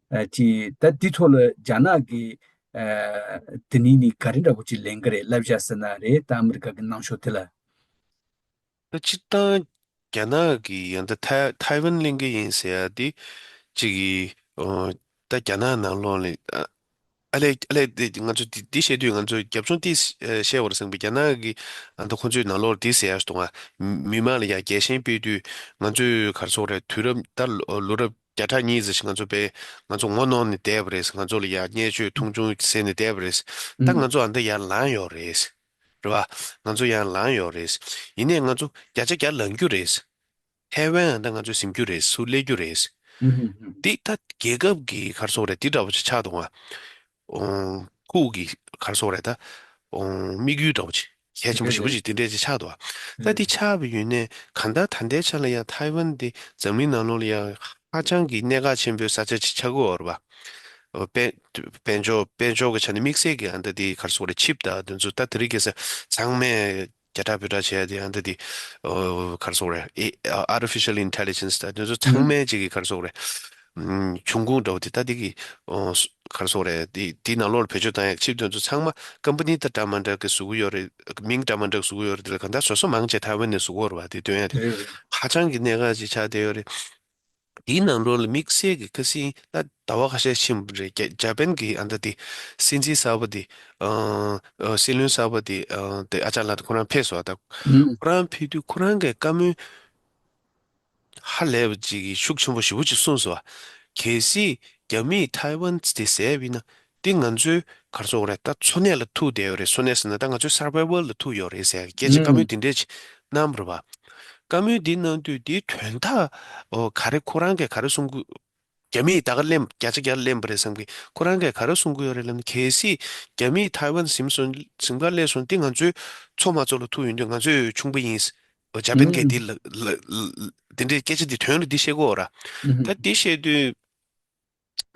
ཨ་ཅིག་ད་འདི་ཐོག་ལ་རྒྱ་ནག་གིས་ཨ་དེ་ནི་ནི་ག་རེ་འདྲ་པོ་ཅིག་ལེན་གི་རེད། བསླབ་བྱ་ཟེར་ན་རེད། ད་ཨ་མི་རི་ཀ་གི་གནང་ཕྱོགས་དེ་ལ། ད་སྤྱིར་བཏང་རྒྱ་ནག་གིས་ཡང་ད་ཐའེ་ཐའེ་ཝན་གླེང་གི་ཡིན་ཟེར་ཡ་དེ་གཅིག་གིས་ཨོ་ད་རྒྱ་ནག་ནང་ལོགས་ལ་ཨ་ཨ་ལས་ཨ་ལས་དེ་ང་ཚོ་དེ་དེ་བཤད་དུས་ང་ཚོ་རྒྱབ་ལྗོངས་དེ་བཤད་བར་སེང་པོ་རྒྱ་ནག་གིས་ཨ་ད་ཁོ་ཚོའི་ནང་ལོགས་དེ་ཟེར་ཡ་ཞིག་འདུག་ང་མི་མང་ལ་ཡ་རྒྱལ་ཞེན་སྤེལ་དུས་ང་ཚོའི་ག་རེ་ཟེར་དགོས་རེད། དུས་རབས་ད་ལོ་ལོ་རབས་བརྒྱ་ཕྲག་གཉིས་ཙམ་ཞིག་ང་ཚོ་པས་ང་ཚོ་ངོ་གནོང་ནས་བསྡད་པ་རེད། ང་ཚོ་ལ་ཡ་བརྙས་བཅོས་མཐོང་ཆུང་བྱས་ནས་བསྡད་པ་རེད། ད་ང་ཚོ་ཨ་ད་ཡར་ལངས་ཡོད་རེད། རེད་བ། ང་ཚོ་ཡར་ལངས་ཡོད་རེད། ཡིན་ནའི་ང་ཚོ་བརྒྱ་ཆ་བརྒྱ་ལངས་རྒྱུ་རེད། ཐའེ་ཝན་ཨ་ད་ང་ཚོ་ཟིན་རྒྱུ་རེད། ཚུར་སླེབས་རྒྱུ་རེད། འདི་ད་རྒྱལ་ཁབ་ཀྱི་ག་རེ་ཟེར་དགོས་རེད། འདི་འདྲ་པོ་ཅིག་ཆགས་འདུག་ཨ། ཨོ། ཁུག་གི་ག་རེ་ཟེར་དགོས་རེད་ད། ཨོ། དམིགས་ཡུལ་འདྲ་པོ་ཅིག་གལ་ཆེན་པོ་ཞེ་པོ་ཅིག་དེ་འདྲས་ཅིག་ཆགས་འདུག་ཨ། ད་འདི་ཆགས་པའི་ཡུན་ནས་གང་ལྟར་ད་ལྟའི་ཆ་ལ་ཡང་ཐའེ་ཝན་འདི་འཛམ་གླིང་ནང་ལོགས་ལ་ཡང་ཧ་ཅང་གི་གནད་འགག་ཆེན་པོའི་ས་ཆ་ཅིག་ཆགས་ཀྱི་ཡོད་རེད་པ། ཨོ། དཔལ་དཔལ་འབྱོར་དཔལ་འབྱོར་གྱི་ཆ་ནས་དམིགས་བསལ་གྱི་ཨ་ད་འདི་ག་རེ་ཟེར་དགོས་རེད། ཆིབ་དང་དེ་ཚོ་ད་དེ་རིང་ཁ་སང་ཚང་མས་རྒྱ་ཕྲག་བུ་ཕྲག་བྱས་ཏེ་ཡང་ད་དེ་ཨོ་ག་རེ་ཟེར་དགོས་རེད། ཨེ་artificial intelligence ད་དེ་ཚོ་ཚང་མས་ཅིག་གི་ག་རེ་ཟེར་དགོས་རེད། ཨམ། འབྱུང་ཁུངས་འདྲ་བོ་དེ་ད་དེ་གི་ཨོ་ག་རེ་ཟེར་དགོས་རེད། དེ་དེའི་ནང་ལོགས་ལ་བེད་སྤྱོད་བཏང་ཡག་ཆིབ་དེ་ཚོ་ཚང་མ་ཀམ་པ་ནི་ད་འདྲ་མ་འདྲ་གི་བཟོ་གི་ཡོད་རེད། མིང་འདྲ་མ་འདྲ་བཟོ་གི་ཡོད་རེད། དེ་ལ་གང་ལྟར་བཟོ་ས་མང་ཆེ་ཐའེ་ཝན་ནས་བཟོ་གི་ཡོད་རེད་པ། དེ་སྟོན་ཡ་དེ་ཧ་ཅང་གི་གནད་འགག་ཅིག་ཆགས་བསྡད་ཡོད་རེད། དེའི་ནང་ལོགས་ལ་དམིགས་བསལ་གྱི་ཁ་སང་ད་ཟླ་བ་ཁ་ཤས་ཕྱིན་པ་རེད། རྒྱ་ཇ་པན་གྱི་ཨ་ད་དེ་སྲིད་འཛིན་གསར་པ་དེ་ཨ་ཨ་སྲིད་བློན་གསར་པ་དེ་ཨ་དེ་ཨ་ཅག་ལགས་དེ་ཁོ་རང་ཕེབས་སོང་། ད་ཁོ་རང་ཕེབས་དུས་ཁོ་རང་གིས་བཀའ་མོལ་ཧ་ལས་པ་ཅིག་གི་ཤུགས་ཆེན་པོ་ཞེ་པོ་ཅིག་གསུངས་སོང་། གལ་སྲིད་རྒྱ་མིས་ཐའེ་ཝན་དེ་བཟས་པ་ཡིན་ན་དེ་ང་ཚོའི་ག་རེ་ཟེར་དགོས་རེད། ད་འཚོ་གནས་ལ་ཐུག་བསྡད་ཡོད་རེད། འཚོ་གནས་ཟེར་ན་ད་ང་ཚོའི་survival ལ་ཐུག་ཡོད་རེད་ཟེར་སྐད་ཆ་བཀའ་མོལ་དེ་འདྲས་ཅིག་གནང་བ་རེད་པ། བཀའ་མོལ་འདི་གནང་དུས་འདིའི་དོན་དག་ཨོ་ག་རེ་ཁོ་རང་གིས་ག་རེ་གསུང་གི། རྒྱ་མིས་ད་ག་གླེན་བརྒྱ་ཆ་བརྒྱ་གླེན་པ་རེད་བསམ་གི། ཁོ་རང་གིས་ག་རེ་གསུང་གི་ཡོད་རེད་ལབ་ན། གལ་སྲིད་རྒྱ་མིས་ཐའེ་ཝན་ཟིན་སོང་ཟིན་པ་སླེབས་སོང་དེ་ང་ཚོའི་མཚོ་མ་ཚོ་ལ་ཐུག་ཡོང་དུས་ང་ཚོའི་ཆུང་པ་ཡིན། ཇ་པན་གིས་འདི་ལ་ལ་ལ་འདི་འདྲའི་སྐད་ཆ་འདི་དོན་ལ་འདི་བཤད་གོ་ར། ད་འདི་བཤད་དུས་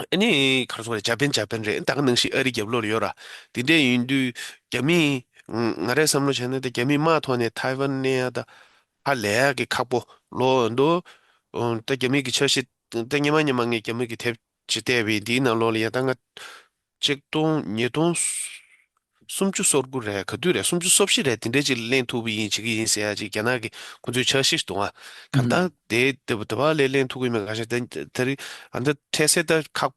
ཨ་ནི་ག་རེ་ཟེར་དགོས་རེད། ཇ་པན་ཇ་པན་རེད། ད་ག་ནང་བཞིན་ཨ་རི་རྒྱབ་ལོགས་ལ་ཡོད་ར། འདི་འདྲས་ཡིན་དུས་རྒྱ་མིས་ང་རའི་བསམ་བློ་བྱས་ན་ད་རྒྱ་མིས་དམག་ཐོག་ནས་ཐའེ་ཝན་གནས་ཡ་ད་ཧ་ལས་ཡ་གི་ཁག་པོ་ལོ་འདུག་ད་རྒྱ་མི་གི་འཆར་གཞི་ད་སྔོན་མ་སྔོན་མ་ངས་རྒྱ་མི་གི་དེབ་ཅིག་བལྟས་པས་འདིའི་ནང་ལོགས་ལ་ཡ་ད་ང་ཆིག་སྟོང་ཉིས་སྟོང་སུམ་ཅུ་སོ་དགུ་རེད། ག་དུས་རེད། སུམ་ཅུ་སོ་བཞི་རེད། དེ་འདྲས་ཅིག་གླེང་ཐུབ་པ་ཡིན་བྱེད་ཀྱི་ཡིན་ཟེར་ཡ་ཅིག་རྒྱ་ནག་གི་ཁོ་ཚོའི་འཆར་གཞི་ཞིག་འདུག་ཨ། གང་ལྟར་དེ་དེ་དེ་བ་ལས་གླེང་ཐུབ་ཀྱི་མེད། ག་ཤེད་དེ་དེ་རིང་ཨ་འདི་འཕྲལ་སེལ་ད་ཁག་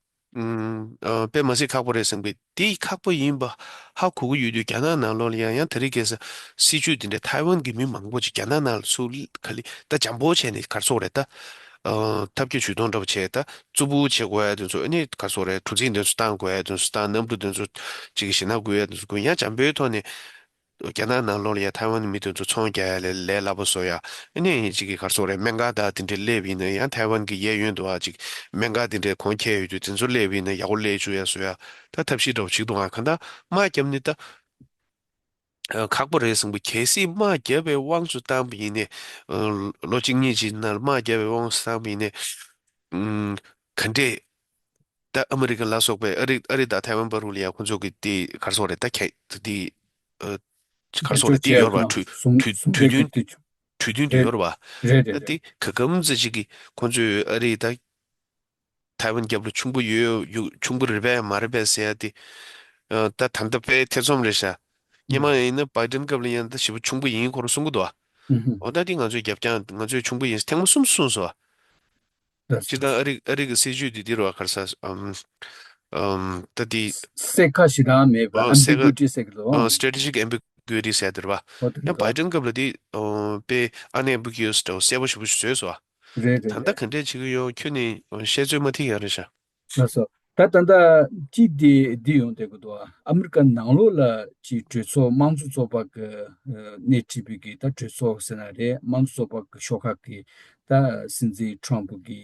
ཨ་དཔེ་མ་སྲིད་ཁག་པོ་རེད་བསམ་གི། དེ་ཁག་པོ་ཡིན་པ་ཧ་གོ་གི་ཡོད་དུས་རྒྱ་ནག་ནང་ལོགས་ལ་ཡང་ཡང་དེ་རིང་ཁ་སང་སྲིད་ཇུས་དེ་འདྲ་ཐའེ་ཝན་གྱི་མི་མང་པོ་ཅིག་རྒྱ་ནག་ནང་ལ་ཚུར་ག་ལེ་ད་འཇམ་པོ་བྱས་ནས་ག་རེ་ཟེར་དགོས་རེད་ད། ཨ་ཐབས་བརྒྱ་ཇུས་སྟོང་འདྲ་པོ་བྱས་ད་རྩུབ་པོ་བྱེད་དགོས་ཡ་དེ་ཚོ། ཨ་ནི་ག་རེ་ཟེར་དགོས་རེད། གྲུ་གཟིངས་དེ་ཚོ་བཏང་དགོས་ཡ་དེ་ཚོ་བཏང་། གནམ་གྲུ་དེ་ཚོ་ཅིག་གི་ཞེད་སྣང་དགོས་ཡ་དེ་ཚོ་དགོས། ཡང་འཇམ་པོའི་ཐོག་ནས་རྒྱ་ནག་ནང་ལོགས་ལ་ཡ་ཐའེ་ཝན་མི་དེ་ཚོ་ཚོང་རྒྱག་ཡ་ལས་ལས་སླ་པོ་བཟོ་ཡ། ཨ་ནི་ཅིག་གི་ག་རེ་ཟེར་དགོས་རེད། སྨན་ཁང་དང་དེ་འདྲ་སླེབས་ཡིན་ན་ཡང་ཐའེ་ཝན་གྱི་གཡས་གཡོན་དུ་ཨ་ཅིག་སྨན་ཁང་དེ་འདྲའི་གོང་ཁེལ་ཡོད་དུས་དེ་ཚོ་སླེབས་ཡིན་ན་ཡག་པོ་སླེབས་བཅུག་ཡ་བཟོ་ཡ་ད་ཐབས་ཤེས་འདྲ་པོ་བྱེད་ཀྱི་འདུག་ཨ། གང་ལྟར་དམག་བརྒྱབ་ནས་ད་ཨ་ཁག་པོ་རེད་བསམ་གི། གལ་སྲིད་དམག་བརྒྱབ་པའི་དབང་དུ་བཏང་པ་ཡིན་ནའི་ཨ་ལོ་གཅིག་གཉིས་ཀྱི་ནང་ལ་དམག་བརྒྱབ་པའི་དབང་དུ་བཏང་པ་ཡིན་ནའི་ཨ་ག་འདྲས། ད་ཨ་མི་རི་ཀ་ལ་སོགས་པའི་ཨ་རི་ཨ་རི་དང་ཐའེ་ཝན་བར་དུ་ལ་ཡ་ཁོང་ཚོ་གི་དེ་ག་རེ་ཟེར་དགོས་རེད། ད་ཁྱད་དེ་ཨ་ག་རེ་ཟེར་དགོས་རེད། དེ་ཡོད་རེད་པ། གྲོས་གྲོས་གྲོས་མཐུན་གྲོས་མཐུན་དེ་ཡོད་རེད་པ། རེད་རེད་ད་རེད། དེ་ག་གམ་ཙི་ཅིག་གི་ཁོང་ཚོས་ཨ་རི་ད་ཐའེ་ཝན་རྒྱབ་ལ་ཆུང་པོ་ཡོད་ཡོད་ཆུང་པོ་རེད་པས་མ་རེད་པས་ཟེར་ཡ་དེ་ཨ་ད་ད་ལྟ་དཔེ་ཐེ་ཚོམ་རེད་ཤག་སྔོན་མ་ཡིན་ན་བྷའི་ཌེན་སྐབས་ལ་ཡང་ད་ཞེ་པོ་ཆུང་པོ་ཡིན་ཁོ་རང་གསུང་གི་འདུག་ཨ། འོ་ད་དེ་ང་ཚོའི་རྒྱབ་ཀྱང་ང་ཚོའི་ཆུང་པོ་ཡིན་ཐེངས་མ་གསུམ་གསུངས་སོང་ཨ། སྤྱིར་བཏང་ཨ་རི་ཨ་རི་གི་སྲིད་ཇུས་འདི་འདི་རུ་བ་ག་རེ་ཟ། ཨམ། ཨམ། ད་འདི། གསལ་ཁ་ཞེ་དྲག་མེད་པ། ཨ་གསལ་ཁ་ambiguity ཟེར་གི་འདུག་ཨ་strategic ambiguity ཟེར་དེ་རུ་བ། ཨོ་དེ་ཡང་རེད། བྷའི་ཌེན་སྐབས་ལ་འདི་ཨོ་དཔེ་ཨན་ཨེམ་བྷི་གུ་ཨས་འདྲ་བོ་གསལ་པོ་ཞེ་པོ་ཞིག་བཟོས་སོང་བ། རེད་རེད་ད་ལྟ་རེད། ག་འདྲས་བྱེད་ཀྱི་ཡོད་ཁྱོད་ནི་བཤད་ཚོད་མ་ཐིག་ཡ་རེད་ཤག་ལགས་སོ། ད་ད་ལྟ་ཅི་འདི་འདི་ཡོང་བསྡད་ཀྱི་འདུག་ཨ་མི་རི་ཀ་ནང་ལོགས་ལ་ཅིག་གྲོས་ཚོགས་དམངས་གཙོ་ཚོགས་པ་གི་ཨ་སྣེ་ཁྲིད་པའི་གི་ད་གྲོས་ཚོགས་ཟེར་ན་རེད། དམངས་གཙོ་ཚོགས་པ་གི་ཤོག་ཁག་གི་ད་སྲིད་འཛིན་ཊརམ་ཕུ་གི་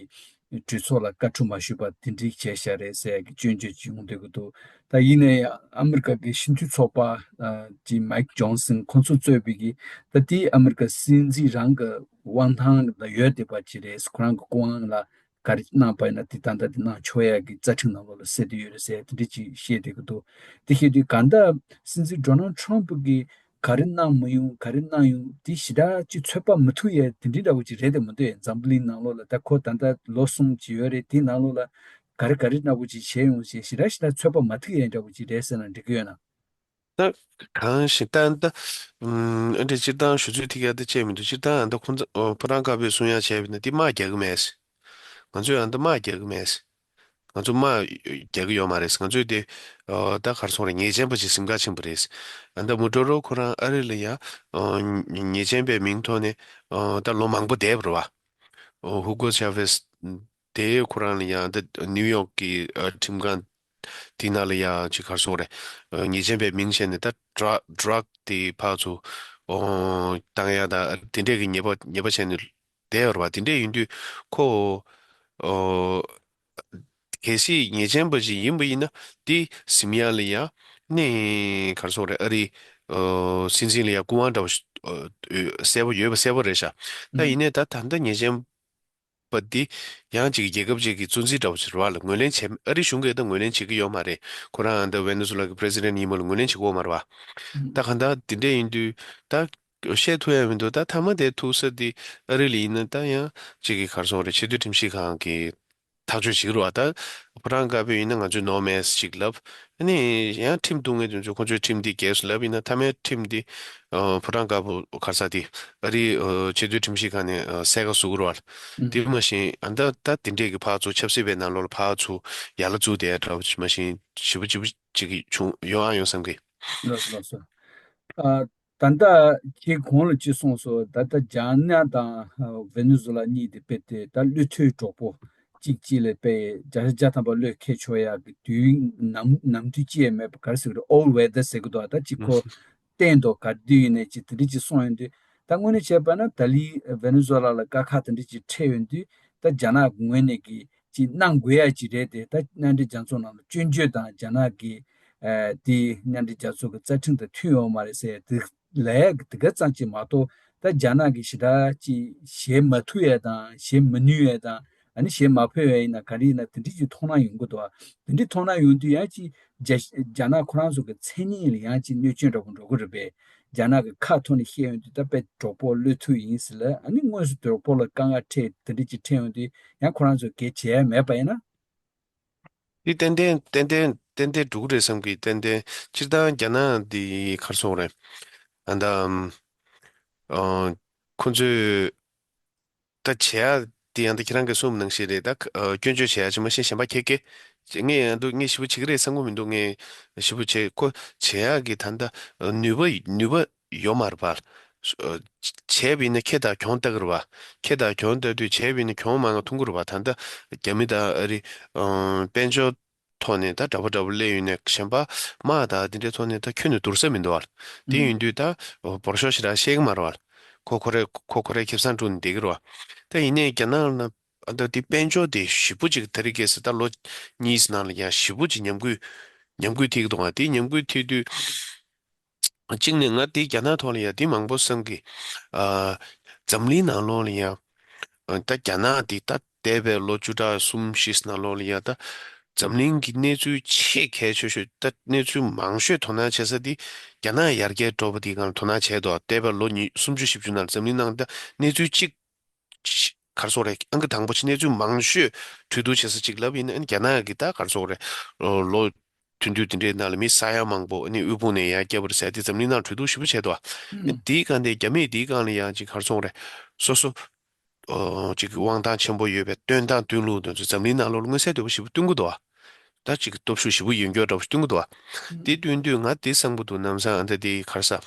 གྲོས་ཚོགས་ལ་བཀའ་འཁྲོལ་མ་ཞུས་པ་དེ་འདྲའི་བྱས་བཞག་རེད་ཟེར་ཡ་གི་སྐྱོན་བརྗོད་ཅིག་ཡོང་བསྡད་ཀྱི་འདུག་ད་ཡིན་ནའི་ཨ་མི་རི་ཀ་གི་སྤྱི་འཐུས་ཚོགས་པ་ཨ་ཅིག་མའིག་ཇོན་སན་ཁོང་ཚོ་གཙོས་པའི་གི་ད་དེ་ཨ་མི་རི་ཀ་སྲིད་འཛིན་རང་གི་དབང་ཐང་ལ་ཡོད་བསྡད་པ་ཅིག་རེད། ཁོ་རང་གི་སྐུ་དབང་ལ། ག་རེ་གནང་པ་ཡིན་ན་དེ་ད་ལྟ་དེ་གནང་ཆོག་ཡག་གི་རྩ་ཁྲིམས་ནང་ལོགས་ལ་གསལ་དུ་ཡོད་རེད་ཟེར་དེ་འདྲ་ཅིག་བཤད་བསྡད་ཀྱི་འདུག་དེ་བཤད་དུས་གང་ལྟར་སྲིད་འཛིན་ཌོ་ནལ་ཊམ་གྱིས་ག་རེ་གནང་མི་ཡོང་ག་རེ་གནང་ཡོང་དེ་ཞེ་དྲག་ཅིག་ཚོད་དཔག་མི་ཐུབ་ཡག་དེ་འདྲའི་འདྲ་བོ་ཅིག་རེད་དེ་མི་འདུག་འཛམ་བུ་གླིང་ནང་ལོགས་ལ་ད་ཁོ་ད་ལྟ་ལོ་གསུམ་ཅིག་ཡོད་རེད། དེའི་ནང་ལོགས་ལ་ག་རེ་ག་རེ་འདྲ་བོ་ཅིག་བྱས་ཡོང་ཞེས་ཞེ་དྲག་ཞེ་དྲག་ཚོད་དཔག་མ་ཐུབ་ཡག་འདྲ་བོ་ཅིག་རེད་ཟེར་ན་འགྲིག་གི་ཡོད་ན། ད་གང་ཞིག་ད་ད་ཨ་འདྲ་སྤྱིར་བཏང་ཞུ་ཚོད་ཐིག་ཡག་ད་བཅད་མི་འདུག་སྤྱིར་བཏང་ཨ་ད་ཁོང་ཚོ་ཕོ་བྲང་དཀར་པོས་གསུང་ཡག་བྱས་པ་ཡིན་ན་དེ་དམག་རྒྱག་གི་མེད། ང་ཚོས་ཨ་ད་དམག་རྒྱག་གི་མེད། ང་ཚོ་དམག་རྒྱག་གི་ཡོད་མ་རེད། ང་ཚོས་དེ་ད་ག་རེ་ཟེར་དགོས་རེད། ཉེས་ཅན་པ་ཅིག་གཟིམ་ཁ་ཕྱིན་པ་རེད། ཨ་ད་མུ་ཏྲོ་རོ་ཁོ་རང་ཨ་རི་ལ་ཡ་ཉེས་ཅན་པའི་མིང་ཐོག་ནས་ད་ལོ་མང་པོ་བསྡད་པ་རེད་བ། ཧུ་གོ་ཆ་ཝེས་དེ་ཁོ་རང་ལ་ཡ་ད་ནིའུ་ཡོག་གི་ཁྲིམས་ཁང་དེ་ནང་ལ་ཡ་ཅིག་ག་རེ་ཟེར་དགོས་རེད། ཉེས་ཅན་པའི་མིང་བྱས་ནས་ད་ཌྲག་ཌྲག་དེ་ཕར་ཚུར་བཏང་ཡ་ད་དེ་འདྲས་ཀྱི་ཉེས་པ་ཉེས་པ་བྱས་ནས་བསྡད་ཡོད་རེད་བ། དེ་འདྲས་ཡིན་དུས་ཁོ་ཨོ་གལ་སྲིད་ཉེས་ཅན་པ་ཞིག་ཡིན་པ་ཡིན་ན་དེ་གཟིམ་ཡག་ལ་ཡ་ནི་ག་རེ་ཟེར་དགོས་རེད། ཨ་རི་ཨོ་སྲིད་འཛིན་ལ་ཡ་སྐུ་དབང་འདྲ་བོ་ཞིག་ཨོ་གསལ་པོ་ཡོད་པ་གསལ་པོ་རེད་ཤག་ད་ཡིན་ནའི་ད་ད་ལྟ་ཉེས་ཅན་པ་འདི་ཡང་ཅིག་རྒྱལ་ཁབ་ཅིག་གི་གཙོ་འཛིན་འདྲ་བོ་ཞིག་རེད་བ་ལ་ངོས་ལེན་བྱས། ཨ་རི་གཞུང་གིས་ད་ངོས་ལེན་བྱེད་ཀྱི་ཡོད་མ་རེད། ཁོ་རང་ཨ་ད་ཝེ་ནེ་ཛུ་ལ་གི་པི་རེ་སི་ཌེན་ཊི་ཡིན་པ་ལ་ངོས་ལེན་བྱེད་ཀྱི་ཡོད་མ་རེད་བ། ད་གང་ལྟར་དེ་འདྲས་ཡིན་དུས་ད་བཤད་ཐུབ་ཡ་མི་འདུག་ད་མཐའ་མ་དེ་ཐུག་ས་དེ་ཨ་རི་ལ་ཡིན་ན་ད་ཡང་ཅིག་གི་ག་རེ་ཟེར་དགོས་རེད། ཆེས་མཐོའི་ཁྲིམས་ཞིབ་ཁང་གི་ཐག་གཅོད་བྱེད་ཀྱི་རེད་བ། ད་ཕོ་བྲང་དཀར་པོ་ཡིན་ན་ང་ཚོས་ནོ་མེད་ཅིག་ལབ། ཨ་ནི་ཡང་ཁྲིམས་གཏུག་མཁན་དེ་ཚོས་ཁོ་ཚོའི་ཁྲིམས་འདི་འགལ་སོང་ལབ་ཡིན་ན་མཐའ་མའི་ཁྲིམས་འདི་ཨ་ཕོ་བྲང་དཀར་པོ་ག་རེ་ཟེར་དེ་ཨ་རིའི་ཨ་ཆེས་མཐོའི་ཁྲིམས་ཞིབ་ཁང་ནས་ཨ་གསལ་ཁ་བཟོ་གི་རེད་བ། དེ་མ་གཞི་ཨ་ད་ད་དེ་འདྲས་ཀྱི་ཕར་ཚུར་ཆབ་སྲིད་པའི་ནང་ལོགས་ལ་ཕར་ཚུར་ཡར་ལ་བཙུགས་བསྡད་འདྲ་བོ་མ་གཞི་ཞེ་པོ་ཅིག་ཅིག་བྱུང་ཡོང་ཨ་ཡོང་བསམ་གི། ལགས་སོ་ལགས་སོ། ཨ། ད་ལྟ་ཁྱེད་གོང་ལ་ཅི་གསུངས་སོང་། ད་ལྟ་རྒྱ་ནག་དང་ཝེ་ནེ་ཛུ་ལ་གཉིས་དེ་དཔེ་དེ་ད་བློ་མཐུན་གྲོགས་པོ་གཅིག་གཅིག་ལ་དཔེ་བརྒྱ་ཆ་བརྒྱ་ཐམ་པ་བློས་འཁེལ་ཆོག་ཡག་གི་དུས་ནམ་ནམ་དུས་ཅི་ཡང་མེད་པ་ག་རེ་ཟེར་གི་རེད། ཨོལ་ཝེ་དར་ཟེར་གི་འདུག་ད་ཅིག་ཁོ་གཏན་དུ་ག་དུས་ཡིན་ནའི་ཅིག་དེ་འདྲ་ཅིག་གསུངས་ཡོང་དུས་ད་དངོས་གནས་བྱས་པ་ན་ད་ལི་ཝེ་ནེ་ཛུ་ལ་ལ་དཀའ་ཁག་དེ་འདྲ་ཅིག་འཕྲད་ཡོང་དུས་ད་རྒྱ་ནག་གི་ངོས་ནས་ཀྱི་ཅིག་གནང་དགོས་ཡ་ཅིག་རེད་དེ། ད་མཉམ་འབྲེལ་རྒྱལ་ཚོགས་ནང་ལ་སྐྱོན་བརྗོད་དང་རྒྱ་ནག་གི་ཨ་དེ་མཉམ་འབྲེལ་རྒྱལ་ཚོགས་ཀྱི་རྩ་ཁྲིམས་དང་མཐུན་ཡོད་མ་རེད་ཟེར་དེ་ལབ་ཡ་གི་དེ་ག་ཙམ་ཅིག་མ་གཏོགས། ད་རྒྱ་ནག་གི་ཞེ་དྲག་ཅིག་བྱེད་མ་ཐུབ་ཡ་དང་བྱེད་མི་ནུས་ཡ་དང་ཨ་ནི་བྱེད་མ་ཕོད་ཡ་ཡིན་ན་ག་རེ་ཡིན་ན་དེ་འདྲ་ཅིག་མཐོང་སྣང་ཡོང་གི་འདུག་དེ་འདྲ་མཐོང་སྣང་ཡོང་དུས་ཡང་ཅིག་རྒྱ་རྒྱ་ནག་ཁོ་རང་ཚོ་གི་མཚན་སྙན་ལ་ཡང་ཅིག་གནོད་སྐྱོན་འདྲ་པོ་འགྲོ་གི་རེད་པས། རྒྱ་ནག་གི་ཁ་ཐོག་ནས་བཤད་ཡོང་དུས་ད་དཔེ་གྲོགས་པོ་བློ་མཐུན་ཡིན་ཟེར་ལབ། ཨ་ནི་དངོས་སུ་གྲོགས་པོ་ལ་དཀའ་ངལ་འཕྲད་དེ་འདྲ་ཅིག་འཕྲད་ཡོང་དུས་ཡང་ཁོ་རང་ཚོས་གལ་བྱེད་ཡ་མེད་པ་ཡིན་ན། འདི་ཏན་ཏན་ཏན་ཏན་ཏན་ཏན་འགྲོ་གི་རེད་བསམ་གི། ཏན་ཏན་སྤྱིར་བཏང་རྒྱ་ནག་འདི་ག་རེ་ཟེར་དགོས་རེད། ཨ་ད་ཨམ་ཨ་ཁོ་ཚོས་ད་བྱེད་ཡ་དེ་ཡང་ད་ཁྱེད་རང་གིས་གསུངས་པ་ནང་བཞིན་རེད། ད་ཨ་སྐྱོན་བརྗོད་བྱེད་ཡ་ཅིག་མ་གཞི་གཞན་པ་ཁྱེད་ཀྱིས་ངས་ཡང་འདུག་ངས་ཞེ་པོ་བྱེད་ཀྱི་རེད་བསམ་གི་མི་འདུག་ངས་ཞེ་པོ་བྱེད་ཁོ་བྱེད་ཡ་གི་ད་ད་ནུས་པ་ནུས་པ་ཡོད་མ་རེད་པ། བྱས་པ་ཡིན་ན་ཁེ་དང་གྱོང་ལྟ་གི་རེད་པ། ཁེ་དང་གྱོང་ལྟ་དུས་བྱས་པ་ཡིན་ན་གྱོང་མང་ང་ཐོན་གི་རེད་པ། ད་ལྟ་རྒྱ་མི་དང་ཨ་རི་ཨ་དཔལ་འབྱོར་ཐོག་ནས་ད་འདྲ་པོ་འདྲ་པོ་སླེབས་ཡོད་ནས་གཞན་པ་དམག་དང་དེ་འདྲའི་ཐོག་ནས་ད་ཁྱོན་ནས་བསྡུར་ས་མི་འདུག་པ། དེ་ཡིན་དུས་ད་འུ་བོར་ཤོག་ཞེ་དྲག་བཤད་གི་མ་རེད་པ། ཁོ་ཁོ་རའི་ཁོ་ཁོ་རའི་ཁེ་བཟང་སྒྲུབ་ནས་བསྡད་གི་རེད་པ། ད་ཡིན་ནའི་རྒྱ་ནག་ལ་ཨ་ད་དེ་དཔལ་འབྱོར་དེ་ཞེ་པོ་ཅིག་ད་རེས་སྐྱེས་སེ་ད་ལོ་གཉིས་ནང་ལ་ཡང་ཞེ་པོ་ཅིག་ཉམས་རྒུད་ཉམས་རྒུད་ཐེབས་ཀྱི་འདུག་པ། དེ་ཉམས་རྒུད་ཐེབས་དུས། གཅིག་ནས་ང་དེ་རྒྱ་ནག་ཐོག་ལ་ཡ་དེ་མང་པོ་བསམ་གི། ཨ་འཛམ་གླིང་ནང་ལོགས་ལ་ཡ་ཨ་ད་རྒྱ་ནག་དེ་ད་འདས་པའི་ལོ་བཅུ་ཕྲག་གསུམ་བཞི་ནང་ལོགས་ལ་ཡ་ད་འཛམ་གླིང་གི་གནས་ཚུལ་ཆེས་གལ་ཆེ་ཤོས་ད་གནས་ཚུལ་མང་ཤོས་དོ་སྣང་བྱེད་ས་དེ་རྒྱ་ནག་ཡར་རྒྱས་འགྲོ་བ་དེ་སྒང་ལ་དོ་སྣང་བྱས་འདུག་འདས་པའི་ལོ་ཉི་སུམ་ཅུ་བཞི་བཅུ་ནང་འཛམ་གླིང་ནང་ད་གནས་ཚུལ་གཅིག་ག་རེ་ཟེར་དགོས་རེད། ཨང་ཀི་དང་པོ་ཆེ་གནས་ཚུལ་མང་ཤོས་གྲོས་བསྡུར་བྱེད་ས་གཅིག་ལབ་ཡིན་ན་ཨ་ནི་རྒྱ་ནག་གི་ད་ག་རེ་ཟེར་དགོས་རེད། ལོ་ཐུང་ཐུང་དེ་འདྲའི་ནང་ལ་མི་ས་ཡ་མང་པོ་ཨ་ནི་དབུལ་ཕོངས་ནས་ཡར་བསྐྱབས་པ་རེད་ཟེར་དེ་འཛམ་གླིང་ནང་གྲོས་བསྡུར་ཞེ་པོ་བྱས་འདུག་ཨ་ནི་དེའི་སྒང་དེ་རྒྱ་མིས་དེའི་སྒང་ལ་ཡང་ཅིག་ག་རེ་ཟེར་དགོས་རེད། སོ་སོ་ཨོ་ཅིག་དབང་ཐང་ཆེན་པོ་ཡོད་པའི་སྟོན་སྟངས་སྟོན་ལུགས་དེ་ཚོ་འཛམ་གླིང་ནང་ལོགས་ལ་མངོན་གསལ་དོད་པོ་ཞེ་པོ་སྟོན་གི་འདུག་ཨ། ད་ཅིག་སྟོབས་ཤུགས་ཞེ་པོ་ཡོད་མཁན་འདྲ་པོ་སྟོན་གི་འདུག་ཨ། དེ་སྟོན་དུས་ང་དེ་བསམ་གི་འདུག་ནམ་སང་ཨ་ད་དེ་ག་རེ་ཟ།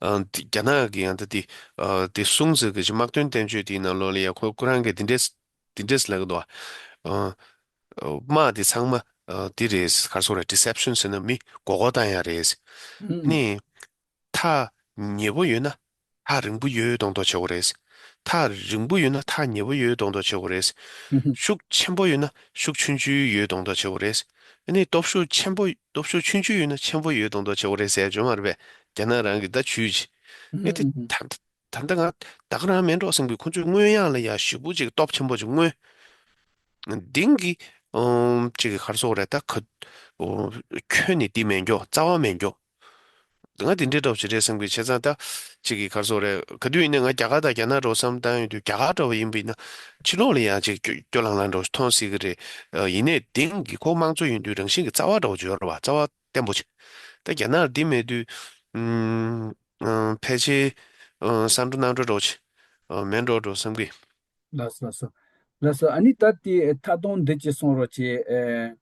ཨ་དེ་རྒྱ་ནག་གི་ཡང་ད་དེ་ཨ་དེ་སུང་ཙི་གི་དམག་དོན་བསྟན་བཅོས་དེའི་ནང་ལོགས་ལ་ཡང་ཁོ་ཁོ་རང་གིས་དེ་འདྲས་དེ་འདྲས་ལབ་གི་འདུག་ཨ། དམག་དེ་ཚང་མ་ཨ་དེ་རེད། ག་རེ་ཟེར་དགོས་རེད། ཌི་སེབ་ཤན་ཟེར་ན་མི་མགོ་སྐོར་བཏང་ཡ་རེད། ཨ་ནི་ཐག་ཉེ་པོ་ཡོད་ན་ཐག་རིང་པོ་ཡོད་མདོག་མདོག་བྱེད་དགོས་རེད། ཐག་རིང་པོ་ཡོད་ན་ཐག་ཉེ་པོ་ཡོད་མདོག་མདོག་བྱེད་དགོས་རེད། ཤུགས་ཆེན་པོ་ཡོད་ན་ཤུགས་ཆུང་ཆུང་ཡོད་མདོག་མདོག་བྱེད་དགོས་རེད། ཨ་ནི་སྟོབས་ཤུགས་ཆེན་པོ་སྟོབས་ཤུགས་ཆུང་ཆུང་ཡོད་ན་ཆེན་པོ་ཡོད་མདོག་མདོག་བྱེད་དགོས་རེད་ཟེར་ཡ་ཡོད་མ་རེད་པས། རྒྱ་ནག་རང་གི་ད་ཇུས་ཅིག་ཨ་ནི་ད་ ད་ལྟ་ང་ད་ག་རང་མེད་འགྲོ་བསམ་གི། ཁོ་ཚོའི་མངོན་ཡང་ལ་ཡ་ཞེ་པོ་ཅིག་སྟོབས་ཆེན་པོ་ཅིག་མངོན། འདིང་གི་ཨོམ་ཅིག་གི་ག་རེ་ཟེར་དགོས་རེད། ད་ཁ་ཁྱོན་ནས་འདི་མེད་འགྱོ། རྩ་བ་མེད་འགྱོ། ང་དེ་འདྲའི་འདྲ་བོ་ཞིག་རེད་བསམ་གི། བྱས་ཙང་ད་ཅིག་གི་ག་རེ་ཟེར་དགོས་རེད། ག་དུས་ཡིན་ནའི་ང་རྒྱ་གར་དང་རྒྱ་ནག་འདྲ་བོ་བསམ་བཏང་ཡོང་དུས། རྒྱ་གར་འདྲ་བོ་ཡིན་པ་ཡིན་ན་ཕྱི་ལོགས་ལ་ཡང་ཅིག་སྐྱོ་སྐྱོ་ལྷང་ལྷང་འདྲ་བོ་ཞིག་མཐོང་སྲིད་གི་རེད། ཡིན་ནའི་འདིང་གི་ཁོ་དམངས་གཙོ་ཡིན་དུས་རང་བཞིན་གི་རྩ་བ་འདྲ་བོ་ཅིག་ཡོད་རེད་བ། རྩ་བ་བརྟན་པོ་ཅིག་ད་རྒྱ་ནག་འདི་མེད་དུས་ཨུམ་ཨུམ་ཕལ་ཆེར་ཨུམ་བསམ་འགྲོ་གནང་འགྲོ་འདྲ་བོ་ཅིག་ཨུམ་མེད་འགྲོ་འགྲོ་བསམ་གི། ལགས་སོ་ལགས་སོ། ལགས་སོ། ཨ་ནི་ད་དེ་མཐའ་སྟོང་འདི་ཅིག་གསུང་རོགས་བྱེད།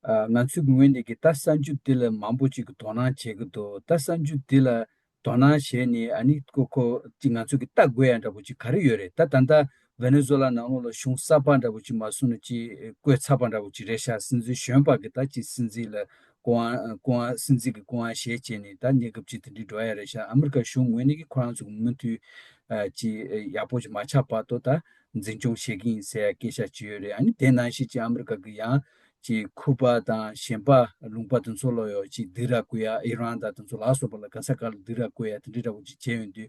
ཨ་ང་ཚོའི་ངོས་ནས་ཀྱི་ད་གསར་འགྱུར་འདི་ལ་མང་པོ་ཅིག་གི་དོ་སྣང་བྱེད་ཀྱི་འདུག་ད་གསར་འགྱུར་འདི་ལ་དོ་སྣང་བྱས་ནས་ཨ་ནི་ཁོ་ཁོ་ཅིག་ང་ཚོ་གི་ལྟ་དགོས་ཡ་འདྲ་པོ་ཅིག་ག་རེ་ཡོད་རེད། ད་ད་ལྟ་ཝེ་ནེ་ཛུ་ལ་ནང་ལོགས་ལ་གཞུང་གསར་པ་འདྲ་པོ་ཅིག་མ་སོང་ན་ཅིག་བསྐོས་ཚར་བ་འདྲ་པོ་ཅིག་རེད་ཤག་སྲིད་འཛིན་གཞོན་པ་གི་ད་ཅིག་སྲིད་འཛིན་ལ་སྐུ་དབང་སྐུ་དབང་སྲིད་འཛིན་གི་སྐུ་དབང་བཞེས་བྱས་ནས་ད་གནས་སྐབས་ཅིག་དེ་འདྲའི་འགྲོ་ཡ་རེད་ཤག་ཨ་མི་རི་ཀ་གཞུང་ངོས་ནས་ཀྱི་ཁོ་རང་ཚོ་གི་མུ་མཐུད་ཅིག་ཡག་པོ་ཅིག་མ་ཆགས་བར་དུ་ད་འཛིན་སྐྱོང་བྱེད་ཀྱི་ཡིན་ཟེར་ཡ་སྐད་ཆ་ཅིག་ཡོད་རེད། ཨ་ནི་དེ་ནང་བཞིན་ཅིག་ཨ་མི་རི་ཀ་གི་ཡང་ཅིག་ཁུ་པ་དང་གཞན་པ་ལུང་པ་དེ་ཚོ་ལ་ཡོད་ཅིག་སྡིགས་ར་བསྐུལ་ཡ། ཨི་རན་དང་དེ་ཚོ་ལ་སོགས་པ་ལ་ག་ས་ག་ལ་སྡིགས་ར་བསྐུལ་ཡ་དེ་འདྲའི་འདྲ་པོ་ཅིག་བྱས་ཡོང་དུས།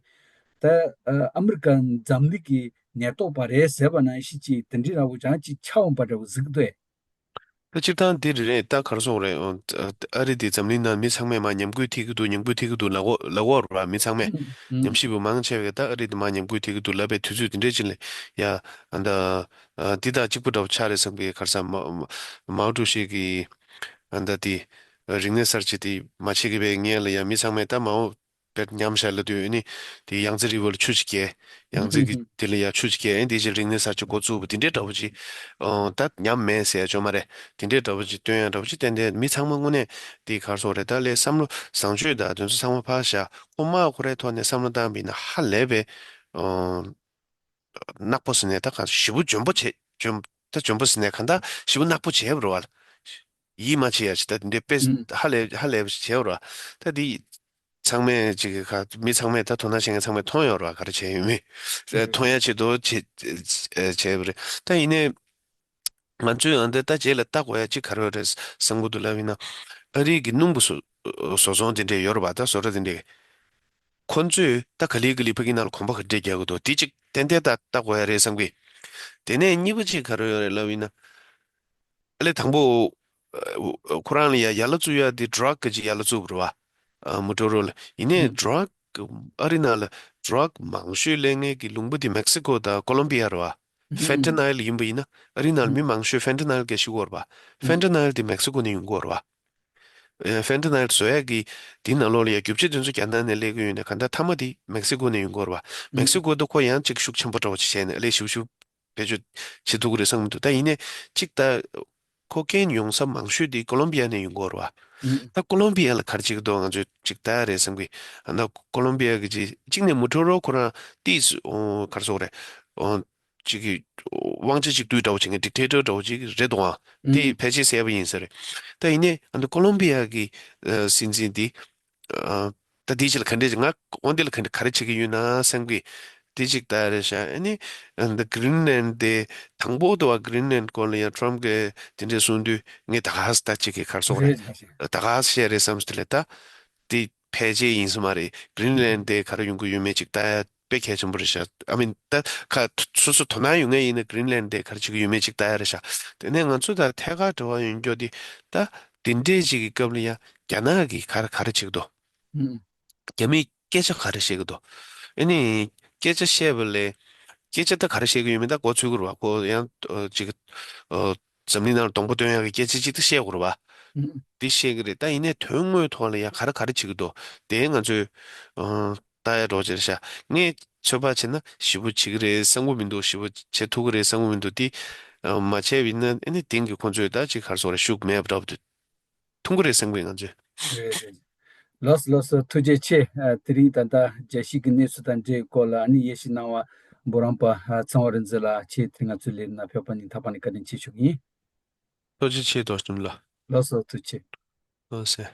ད་ཨ་མི་རི་ཀ་འཛམ་གླིང་གི་ཉེན་རྟོག་པ་རེད་ཟེར་བ་ནང་བཞིན་ཅིག་དེ་འདྲའི་འདྲ་པོ་ཅང་ཅིག་ཆགས་འོང་པ་འདྲ་པོ་གཟིགས་འདུག་ཨེ། ད་སྤྱིར་བཏང་འདི་རེད་རེད། ད་ག་རེ་ཟེར་དགོས་རེད། ཨ་རི་འདི་འཛམ་གླིང་ནང་མི་ཚང་མས་མར་ཉམས་རྒུད་ཐེབས་ཀྱི་འདུག་ཉམས་རྒུད་ཐེབས་ཀྱི་འདུག་ལབ་གོ་ལབ་གོ་རེད་བ། མི་ཚང་མས་ཨུམ་ཨུམ། ཉམས་ཞིབ་པ་མང་ཆེ་བས་ད་ཨ་རི་འདི་མར་ཉམས་རྒུད་ཐེབས་ཀྱི་འདུག་ལབ་པའི་དུས་ཚོད་འདི་འདྲའི་ཅིག་ལ་ཡ། ཨ་ད་ཨ་འདི་དང་གཅིག་པ་འདྲ་པོ་ཆགས་རེད་བསམ་གི། ག་རེ་ཟེར། མའོ་མའོ་ཀྲུའུ་ཞི་གི་ཨ་ད་དེ་རིག་གནས་གསར་བརྗེ་དེ་མ་བྱེད་ཀྱི་བའི་སྔོན་ལ་ཡ་མི་ཚང་མས་ད་མའོ་དཔེར་ཉམས་བཞག་ལབ་དུས་ཨ་ནི་དེ་ཡང་ཙི་རི་བོ་ལ་ཆུ་ཅིག་བརྒལ། ཡང་ཙི་གི་དེ་ལ་ཡ་ཆུ་ཅིག་བརྒལ། ཨ་ནི་དེ་ཕྱིར་རིག་གནས་གསར་བརྗེ་འགོ་བཙུགས་པ་དེ་འདྲའི་འདྲ་པོ་ཅིག་ཨོ་ད་ཉམས་མེད་ཟེར་ཡ་ཅོ་མ་རེད། དེ་འདྲའི་འདྲ་པོ་ཅིག་སྟོན་ཡ་འདྲ་པོ་ཅིག་ཏན་ཏན་མི་ཚང་མ་དངོས་གནས་དེ་ག་རེ་ཟེར་དགོས་རེད། ད་ལས་བསམ་བློ་བཟང་སྤྱོད་དང་དེ་ཚོ་ཚང་མ་ཕར་བཞག་ཁོ་མ་ཁོ་རའི་ཐོག་ནས་བསམ་བློ་བཏང་བ་ཡིན་ན་ཧ་ལས་པའི་ཨོ་ནག་པོ་ཟེར་ནས་ད་ག་ཞེ་པོ་འཇོན་པོ་བྱེད། འཇོན་ད་འཇོན་པོ་ཟེར་ནས་གང་ལྟར་ཞེ་པོ་ནག་པོ་བྱས་པ་རེད་བ། ཡིད་མ་ཆེས་ཡ་ཅིག་ད་དེ་འདྲའི་དཔེ་ཨུམ། ཧ་ལས་ཧ་ལས་པ་ཞིག་བྱས་པ་རེད་བ། ད་དེ་ཚང་མས་ཅིག་ག་མི་ཚང་མས་ད་དོ་སྣང་བྱེད་མཁན་ཚང་མས་མཐོང་ཡོད་རེད་བ། ག་རེ་བྱས་ཡོད་མེད། ཨུམ། མཐོང་ཡ་ཆེད་དུ་བྱས་བྱས་པ་རེད། ད་ཡིན་ནའི་ང་ཚོས་ཡང་དེ་ད་རྗེས་ལ་ལྟ་དགོས་ཡ་ཅིག་ག་རེ་རེད་བསམ་གི་འདུག་ལབ་ཡིན་ན། ཨ་རི་གི་སྣུམ་པོ་བཟོ་བཟོ་ཚོང་དེ་འདྲས་ཡོད་རེད་བ། ད་བཟོ་གྲྭ་དེ་འདྲས། ཁོ་ཚོས་ད་ག་ལེ་ག་ལེ་ཕ་གི་ནང་ལ་གོམ་པ་ག་འདྲས་རྒྱག་གི་འདུག་དེ་གཅིག་ཏན་ཏན་ད་ལྟ་དགོས་ཡ་རེད་བསམ་གི། དེ་ནས་གཉིས་པ་གཅིག་ག་རེ་ཡོད་རེད་ལབ་ཡིན་ན། ཨ་ལས་དང་པོ། ཨ་ཁོ་རང་ལ་ཡ་ཡ་ལ་བཙུགས་ཡ་དེ་ཌྲག་གི་ཅིག་ཡ་ལ་བཙུགས་པ་རེད་བ། ཨ་མོ་ཊོ་རོ་ལ། ཡིན་ནའི་ཨུ་ཌྲག་ཨ་རི་ནང་ལ་ཌྲག་མང་ཤོས་ལེན་མཁན་གྱི་ལུང་པ་དེ་མེག་སི་ཀོ་དང་ཀོ་ལོམ་བི་ཡ་རེད་བ། ཨུ་ཧྥེན་ཊ་ནལ་ཡིན་པ་ཡིན་ན་ཨ་རི་ནང་ལ་མི་མང་ཤོས་ཧྥེན་ཊ་ནལ་གྱིས་ཤི་གི་ཡོད་རེད་བ། ཧྥེན་ཊ་ནལ་དེ་མེག་སི་ཀོ་ནས་ཡོང་གི་ཡོད་རེད་བ། ཨེ་ཧྥེན་ཊ་ནལ་བཟོ་ཡག་གི་དེའི་ནང་ལོགས་ལ་ཡ་རྒྱུ་ཆ་དེ་ཚོ་རྒྱ་ནག་ནས་སླེབས་ཀྱི་ཡོད་ནའི་གང་ལྟར་མཐའ་མ་དེ་མེག་སི་ཀོ་ནས་ཡོང་གི་ཡོད་རེད་བ། མེག་སི་ཀོ་དེ་ཁོ་ཡང་ཅིག་ཤུགས་ཆེན་པོ་འདྲ་བོ་ཅིག་བྱས་ནས་ཨ་ལས་ཞིབ་ཞིབ་བེད་སྤྱོད་བྱེད་ཐུབ་ཀྱི་རེད་བསམ་གྱི་འདུག་ད་ཡིན་ནའི་ཅིག་ད་ཀོ་ཀེན་ཡོང་ས་མང་ཤོས་དེ་ཀོ་ལོམ་བི་ཡ་ནས་ཡོང་གི་ཡོད་རེད་བ། ཨུ་ད་ཀོ་ལོམ་བི་ཡ་ལ་ག་རེ་བྱེད་ཀྱི་འདུག་ང་ཚོས་ཅིག་ལྟ་ཡ་རེད་བསམ་གི། ཨ་ན་ཀོ་ལོམ་བི་ཡ་གི་ཅིག་གཅིག་ནས་མོ་ཊོ་རོ་ཁོ་རང་ཏིས་ཨོ་ག་རེ་ཟེར་དགོས་རེད། ཨོ་ཅིག་གི་དབང་ཆ་གཅིག་སྡུད་འདྲ་བོ་བྱེད་མཁན་ཌིག་ཊེ་ཊར་འདྲ་བོ་ཅིག་རེད་འདུག་ཨང་། དེ་ཨུ་ཕལ་ཆེར་གསལ་པོ་ཡིན་ས་རེད། ད་ཡིན་ནའི་ཨ་ནི་ཀོ་ལོམ་བི་ཡ་གི་ཨ་སྲིད་འཛིན་དེ་ཨ་ད་དེའི་ཆེད་ལ་ག་འདྲས་ང་འོ་འདི་ལ་ག་འདྲས་ག་རེ་བྱེད་ཀྱི་ཡོད་ན་བསམ་གི། དེ་གཅིག་ལྟ་རེད་ཤག་ཨ་ནི་ཨ་ད་གྷི་རིན་ལན་དེ་དང་པོ་དུ་བ་གྷི་རིན་ལན་སྐོར་ལ་ཡང་ཊམ་གིས་དེ་འདྲས་གསུངས་དུས་ངས་ད་ག་ཧ་ད་ཅིག་གི་ག་རེ་ཟེར་དགོས་རེད། རེད་རེད། ད་ག་ཧ་བཤད་རེད་བསམ་སྟེ་ལས་ད་དེ་ཕལ་ཆེར་ཡིན་ས་མ་རེད། གྷི་རིན་ལན་དེ་ག་རེ་ཡོང་གི་ཡོད་མེད་ཅིག་ལྟ་ཡ་དཔེ་གལ་ཆེན་པོ་རེད་ཤག་ཨ་མིན་ད་ཁ་སོ་སོ་དོ་སྣང་ཡོད་མཁན་ཡིན་ན་གྷི་རིན་ལན་དེ་ག་རེ་བྱེད་ཀྱི་ཡོད་མེད་ཅིག་ལྟ་ཡ་རེད་ཤག་དེ་ནས་ང་ཚོ་དང་ཐད་ཀར་འབྲེལ་བ་ཡོད་མཁན་དེ་ད་དེ་འདྲས་ཅིག་གི་སྐབས་ལ་ཡང་རྒྱ་ནག་གིས་ག་རེ་ག་རེ་བྱེད་ཀྱི་འདུག་ཨུ། རྒྱ་མིས་སྐད་ཆ་ག་རེ་བཤད་ཀྱི་འདུག་ཨ་ནི་སྐད་ཆ་བཤད་པ་ལས་སྐད་ཆ་ད་ག་རེ་བཤད་ཀྱི་ཡོད་མེད་ད་མགོ་ཚོས་ཀྱི་རེད་བ། ཁོ་ཡང་ཨ་ཅིག་ཨ་འཛམ་གླིང་ནང་ལ་གདོང་པ་སྟོན་ཡག་གི་སྐད་ཆ་ཅིག་ད་བཤད་དགོས་རེད་བ། ཨུ། འདི་བཤད་ཀྱི་རེད། ད་ཡིན་ནའི་དོན་དངོས་ཐོག་ལ་ཡང་ག་རེ་ག་རེ་བྱེད་ཀྱི་འདུག་དེ་ང་ཚོས་ཨ་ལྟ་ཡ་འགྲོ་བྱེད་ཤག་ངས་ཚོད་དཔག་བྱས་ན་ཞེ་པོ་བྱེད་ཀྱི་རེད་བསམ་གྱི་མི་འདུག་ཞེ་པོ་བྱེད་ཐུབ་ཀྱི་རེད་བསམ་གྱི་མི་འདུག་དེ་ཨ་མ་བྱས་པ་ཡིན་ན་ཨ་ནི་དེང་གི་ཁོང་ཚོས་ད་ཅིག་ག་རེ་ཟེར་དགོས་རེད། ཤུགས་མེད་པ་འདྲ་པོ་འདུག་མཐོང་གི་རེད་བསམ་གི་ང་ཚོས། རེད་རེད། ལགས་སོ་ལགས་སོ། ཐུགས་རྗེ་ཆེ། ཨ་དེ་རིང་ད་ལྟ་རྒྱལ་སྤྱི་གི་གནས་ཚུལ་དང་འབྲེལ་སྐོར་ལ་ཨ་ནི་དབྱེ་ཞིབ་གནང་བ་འབུམ་རམས་པ་ཨ་ཚེ་དབང་རིག་འཛིན་ལགས་ཁྱེད་དེ་རིང་ང་ཚོའི་ལས་རིམ་ནང་ཕེབས་པ་ནི་ཐག་པ་ནས་བཀའ་དྲིན་ཆེ་ཞུ་གི་ཡིན། ཐུགས་རྗེ་ཆེ་རྡོ་གཅོམ་ལགས། ལགས་སོ་ཐུགས་རྗེ་ཆེ། ལགས་སོ།